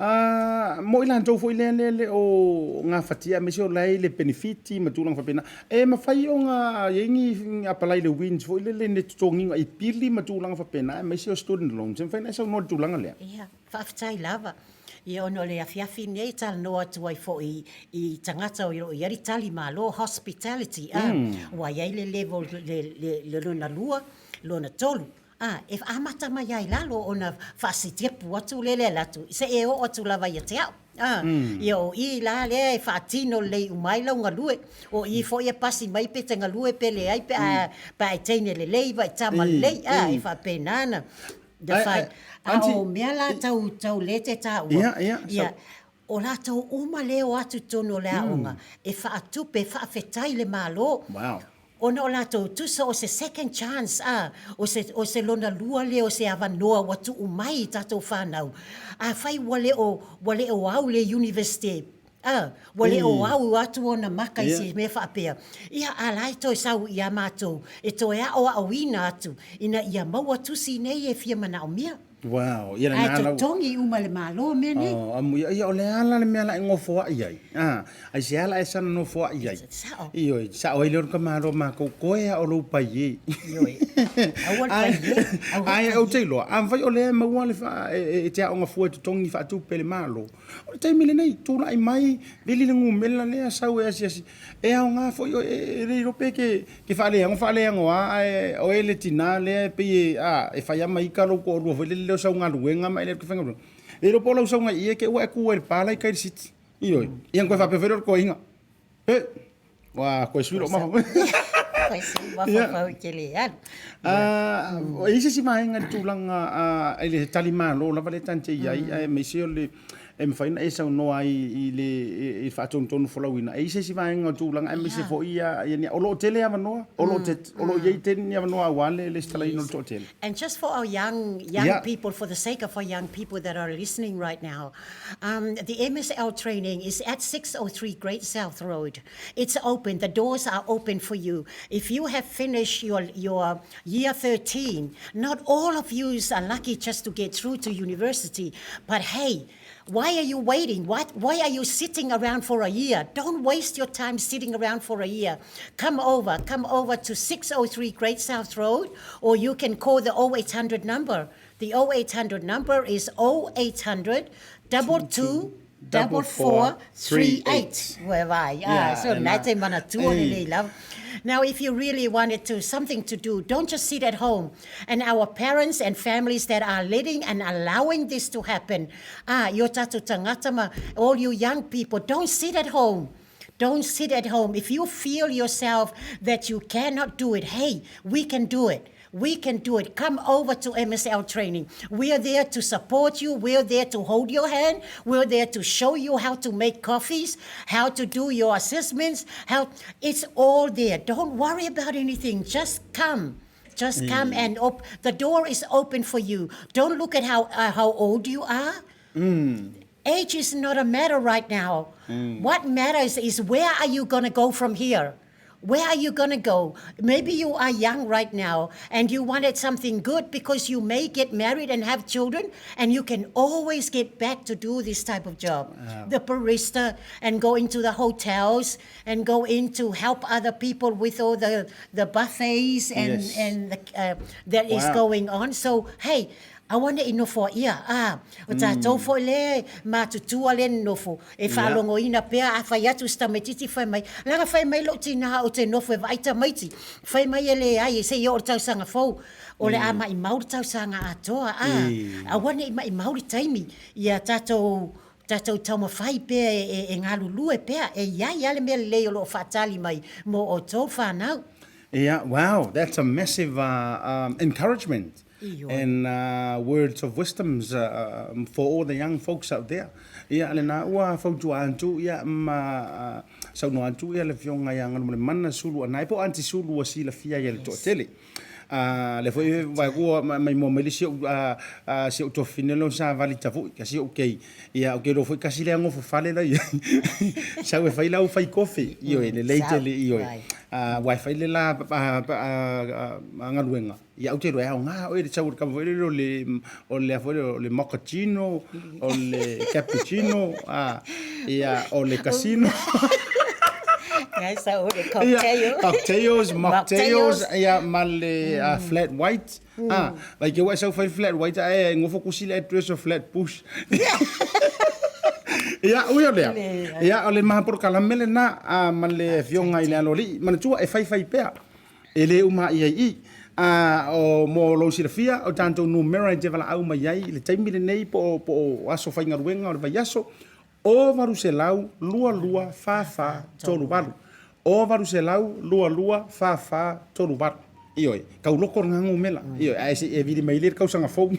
A, mo i latou foi lea e le o gafatia aemaise o la e i le penefiti ma tulaga faapena, e mafai ona i ai ni apalai i le WINZ foi lele ni totogiga i pili ma tulaga faapena aemaise o student loans. E mafai ona e saunoa i le tulaga lea? Ia, faafetai lava. Ia ona o le afiafi nei e talanoa atu ai foi i tagata o lo o i ai le tali malo, hospitality, a, ua i ai le level le lona lua, lona tolu, a, e amata mai lava i lalo ona faasitepu atu lea e alu atu seia oo atu lava ia te au. A, ia o i la lea e faatino lelei uma ai lau galue, o i foi e pasi mai pe te galue pe leai pe a e teine lelei pe a e tama lelei, a, e faapena ona Da fai. A o mea la tau, tau le te taua. Ia, ia. Ia, o latou uma lea e o atu i totonu o le aoga, e faatupe, e faafetai le Malo. Wow. Ona o latou, tusa o se second chance, a, o se, o se lona lua lea o se avanoa ua tuu mai i tatou fanau. Afai ua le o, ua le o au le Universite, A, ua le o au atu ona maka i se mea faapea, ia, a la e toe sau iā matou e toe aoaoina atu ina ia maua tusi nei e fia manaomia. Wow, ia lena Ae totogi uma e le Malo mea nei. Oh, amu ia, ia o le ala le mea la e nofoaʻi ai. A, ai se ala e sana nofoaʻi ai. Sao. Ioe, sao ai lea o le ka Malo makou koe a o lou pai e. Ioe. Aua le pai e. Ae ou te iloa, afai o lea e maua le fa, e te aoga fua e totogi faatupe e le Malo. O le taimi lenei, tulai mai, vili le gumela lea, sau e asiasi. E aoga foi, e le iloa pe ke, ke faaleago faaleago lava, ae o oe le tina lea e pei e, a, e fai lava ma ita lou toalua foi lele o sau galuega ma e le alu e faigaluega. Le iloa po o lau sauga i i e te i ua e tu ai i le pa la i tai i le siti. Ioe. Ia ona toe faapea foi lea o le toeaina, He! Ua toe sui lou mafaufau. Toe sui mafaufau e te le alu. E i ai se isi vaega i le tulaga i le tali malo lava lea ta te i ai, aemaise o le e mafai ona e saunoa ai i le faatonutonu folauina. E i ai se isi vaega o tulaga aemaise foi ia, o lo o tele avanoa, o lo o i ai tele ni avanoa aua le lesitalaina o le toatele. And just for our young, young people, for the sake of our young people that are listening right now, Um, the MSL training is at 603 Great South Road. It's open. The doors are open for you. If you have finished your, your year 13, not all of you are lucky just to get through to university, but hey, why are you waiting? What, why are you sitting around for a year? Don't waste your time sitting around for a year. Come over. Come over to 603 Great South Road, or you can call the 0800 number. The 0800 number is 0800 22 44 38. Whereby, ah, so na te manatua lelei lava. Now, if you really wanted to something to do, don't just sit at home. And our parents and families that are letting and allowing this to happen, ah, i o tatou tagata ma all you young people, don't sit at home. Don't sit at home. If you feel yourself that you cannot do it, hey, we can do it. We can do it. Come over to MSL training. We are there to support you. We're there to hold your hand. We're there to show you how to make coffees, how to do your assessments. How it's all there. Don't worry about anything. Just come. Just come and op- the door is open for you. Don't look at how how old you are. Age is not a matter right now. What matters is where are you going to go from here? Where are you going to go? Maybe you are young right now and you wanted something good because you may get married and have children and you can always get back to do this type of job. The barista and go into the hotels and go in to help other people with all the, the buffets and, Yes. and the, that is Wow. going on. So, hey, aua ne i nofoaia, ā, o tātou foi le matutua le nonofo, e faalogoina pea, a fai atu si tamaitiiti fai mai, leaga fai mai lou tinā ou te nofo e vaai tamaiti, fai mai e leai, se i oo i le tausaga fou, o le a maimau le tausaga atoa, ā, aua ne i maimau le taimi, ia tātou, tātou taumafai pea e, e, e galulue pea, e i ai lava le mea lelei o lo o faatali mai mo outou fanau. Yeah, wow, that's a massive encouragement and words of wisdoms for all the young folks out there. Ia, lena ua fautua atu, ia, ma saunoa atu ia le Afioga ia Galumalemana Sulu Anae po o Aunty Sulu ua silafia ia le toatele. A lea foi vaai ua maimoa mai le si ou si ou tuafafine lea o savali tavui kasi ou kei ia ou te iloa foi kasi lea gofo fale la iai sau e fai lau fai kofi ioe lelei tele ioe a aua e fai le la galuega ia ou te iloa e aoga oe le sau o le kava foi lele o le o le a foi lea o le mochaccino o le cappuccino a ia o le casino. Guys, sa o le cocktail. Ia, cocktails, mocktails, ia ma le flat white. Ah, vai ke ua sau fai flat white ae ngofo kusi le address o flat bush. Ia, ui o lea. Ia, o le maha polokalame lena a ma le afioga i le Aloalii. Manatua e faifai pea. E le uma i ai i. A o mo lou silafia, o tatou numera e te valaau mai ai i le taimi lenei po o, po o aso faigaluega o le vaiaso, o 800 22 44 38. O 800 22 44 38. Ioe, kau loko le ngaga umela. Ioe, ae se i e vili mai le tausaga fou.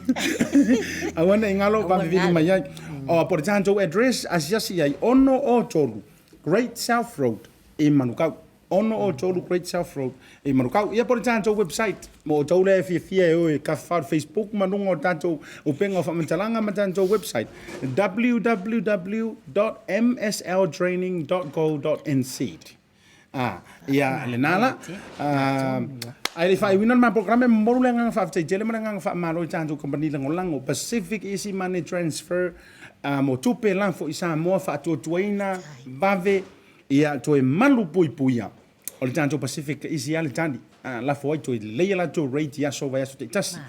Aua ne i ngalo vave vili mai ai. O, po o le tatou address, asiasi ai, 603 Great South Road i Manukau. 603 Great South Road i Manukau. Ia po o le tatou website mo outou lea e fiafia e o e kafa o le Facebook ma luga o le tatou upega o faamatalaga ma tatou website www.msltraining.go.nz. A, ia lena la. A, ae le i faaiuina le ma polokalame, momolu le agaga faafetai tele ma le agaga faamalo i tatou kamupani lagolago Pacific Easy Money Transfer a, mo tupe lafo i Samoa faatuatuaina vave Ia toe malu puipuia o le tatou Pacific isi a le tali a lafo ai toe lelei a latou rate i aso vaiaso taitasi.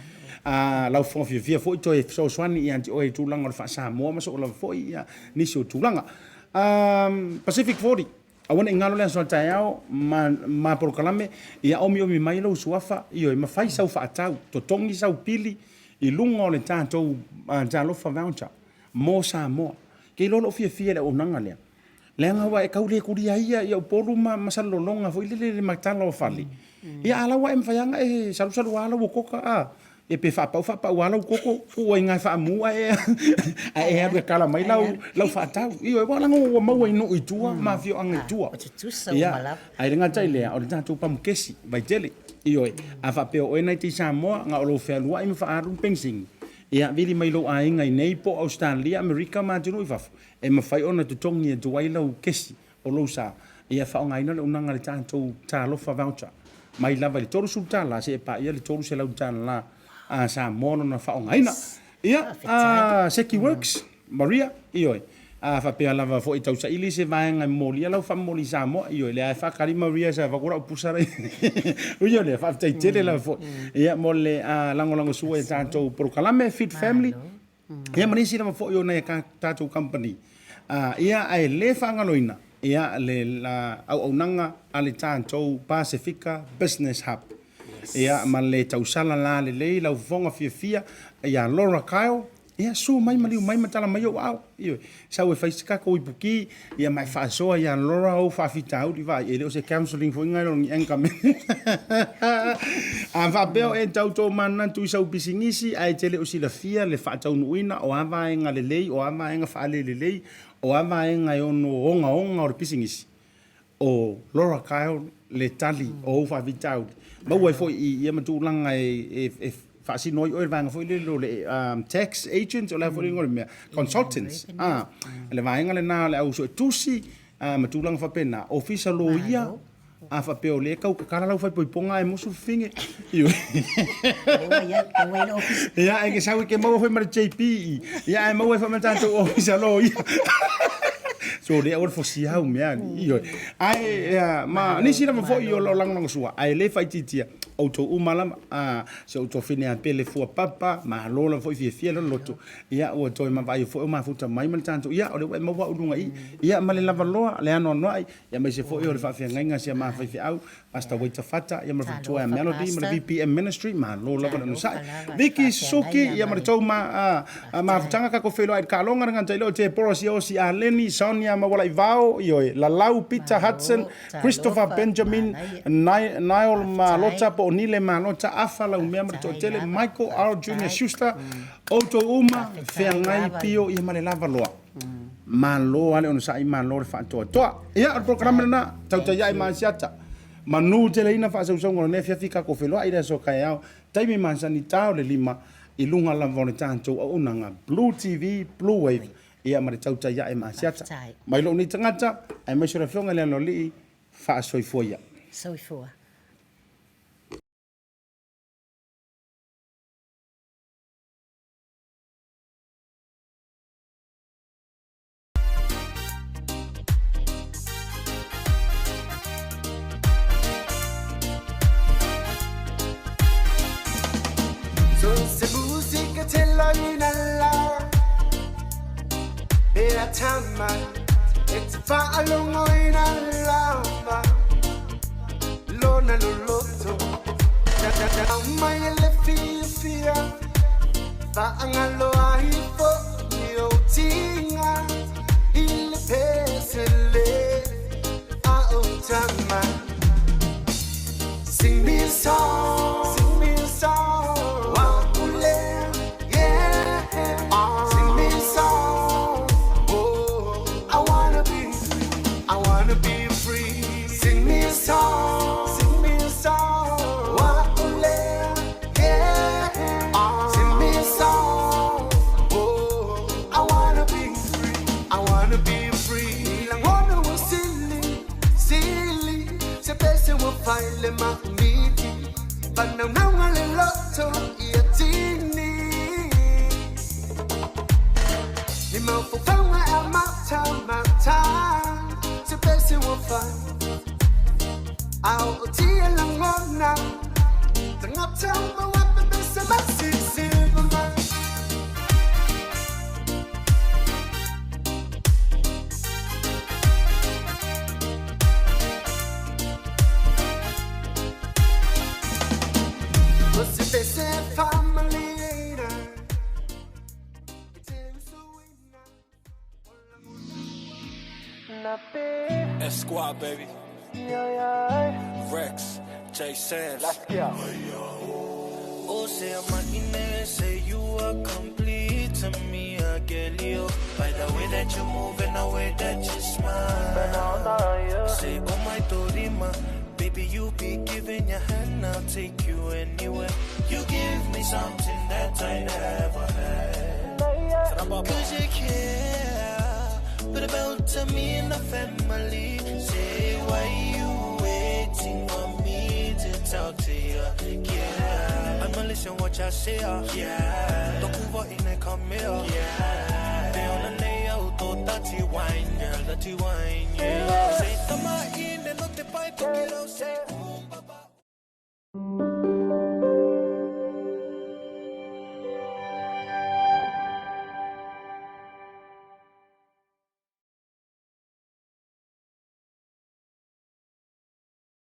A lau fofoga fiafia foi toe fesoasoani ia te oe i tulaga o le faa-Samoa ma soo lava foi ia nisi o tulaga. Pacific 40, aua ne i galo le aso a taeao ma ma polokalame ia omiomi mai lou suafa, ioe, ma fai sau faatau, totogi sau pili i luga o le tatou Talofa Voucher mo Samoa. Kei loa lou fiafia i le auaunaga lea. Leaga ua e tau le kulia ai ia Upolu ma ma Salelologa foi lele i le matala o fale. Ia a la ua e mafai lava ona e salusalu lava lau koko a, ia pe faapau faapau lava lau koko, tuu ai i ina e faamu ae ae e alu e kala mai lau lau faatau. Ioe, aua leaga ua maua i nuu i tua ma afioaga i tua. Ia, ae le gata i lea, o le tatou pamukesi, Vaitele. Ioe, a faapea o oe na e te i Samoa, na o lou fealuai ma faaalu le penisini, ia vili mai lou aiga i nei po o Ausetalia, Amerika ma atunuu i fafo, E mafai ona totogi atu ai lau kesi o lou sa ia faaaogaina le auaunaga a le tatou Talofa Voucher mai lava i le $30 seia paia le $300 a Samoa lona faaaogaina. Ia, a Seki Works, Maria, ioe, a faapea lava foi tausaili se vaega e momolia lau faamomoli i Samoa, ioe, lea e faatali Maria sa avatu lau pusa la Ui o lea, faafetai tele lava foi ia mo le lagolagosua i tatou polokalame Fit Family. Ia ma nisi lava foi o nai a tatou kamupani, ia ae le faagaloina ia le auaunaga a le tatou Pasefika Business Hub. Ia ma le tausala la lelei lau fofoga fiafia ia Laura Kyle. Ia, suo mai, maliu mai ma tala mai ou aao. Ioe. Sau e fai se tatou ipuki, ia ma e faasoa ia Laura ou faafitauli vaai, e le o se counselling foi lena i lalo ni anger management. A faapea o e tau tomanatu i sau pisinisi ae te le o silafia le faataunuuina o a vaega lelei, o a vaega faalelelei, o a vaega e ono ogaoga o le pisinisi, o Laura Kyle le tali o ou faafitauli. Maua ai foi i ia ma tulaga e faasino ai oe le vaega foi lele o le tax agent, o le a foi le igoa o le mea, consultants, le vaega lena o le au suetusi ma tulaga faapena, ofisa loia, a faapea o lea e tau tatala lau faaipoipoga ae musu fafine. Ia, e ke sau e ke maua foi ma le JP i, ia ae maua ai foi ma le tatou ofisa loia. So lea ua le fosia au mea ni. Ioe. Ae ia, ma nisi lava foi o lo o lagolagosua, ae le faaitiitia outou uma lava, a si ou tuafine a Pele fua papa, malo lava foi fiafia le loto. Ia ua toe mavaai foi o mafuta mai ma le tatou, ia o lea ua e maua au i luga i i. Ia ma le lavaloa, le anoanoai, ia aemaise foi o le faafeagaiga a si a ma faifeau, Pastor Waiter Fata, ia ma le faletua ia Melody ma le VPM Ministry, malo lava le onosai. Vicky Suzuki, ia ma le tou ma, a, mafutaga tatou feiloai i le Kaloga, le gata i lea o Deborah Siosi Aleni, Sonia Maualaivao, ioe, Lalau Peter Hudson, Christopher Benjamin, Niall Malota po o Nile Malota, Afa Laumea ma le toatele, Michael R. Junior Schuster, outou uma, feagai pio ia ma le lava loa. Malo lava le onosai, malo le faatoatoa. Ia, o le polokalame lena, tautai ae ma Asiata. Manu teleina faasausauga o lenei afiafi tatou feiloai i le aso taeao, taimi masani ta o le 5 i luga lava o le tatou auaunaga Blue TV, Blue Wave, ia ma le tautai ae ma Asiata. Mai lou nei tagata, aemaise o le Afioga i le Aloalii, faasoifua ia. Soifua. So se musika te laina la Mea tama E te whaalongo ina lava Lona loloto Na mai e le fia fia Whaangalo ai fo i o tinga I le pesele A o tama Sing me a song, sing me a song Wakule, yeah Sing me a song, oh I wanna be free, I wanna be free Sing me a song, sing me a song Wakule, yeah Sing me a song, oh I wanna be free, I wanna be free Langona wa silly, silly Se pese wa faile ma miti Panaunanga le loto ia tini Ni mafaufauga a matamata Se pese wa fai A o tia langona Tangata ma wa pese ma sisi ma O se pese famalieina S Squad, baby. Rex, J Sam's. Let's go. O say I'm say you are complete to me, I get you. By the way that you move and the way that you smile. Say, oh my Dorima, baby, you be giving your hand, I'll take you anywhere. You give me something that I never had. Cause you care, but about to me and the family. Say, why you waiting for me to talk to you? Yeah, I'ma listen what you say, yeah. Tokuva in a come here, yeah. They on the nail, to dirty wine, girl, dirty wine, yeah. Say, tama in, no te pai, to quiero, say,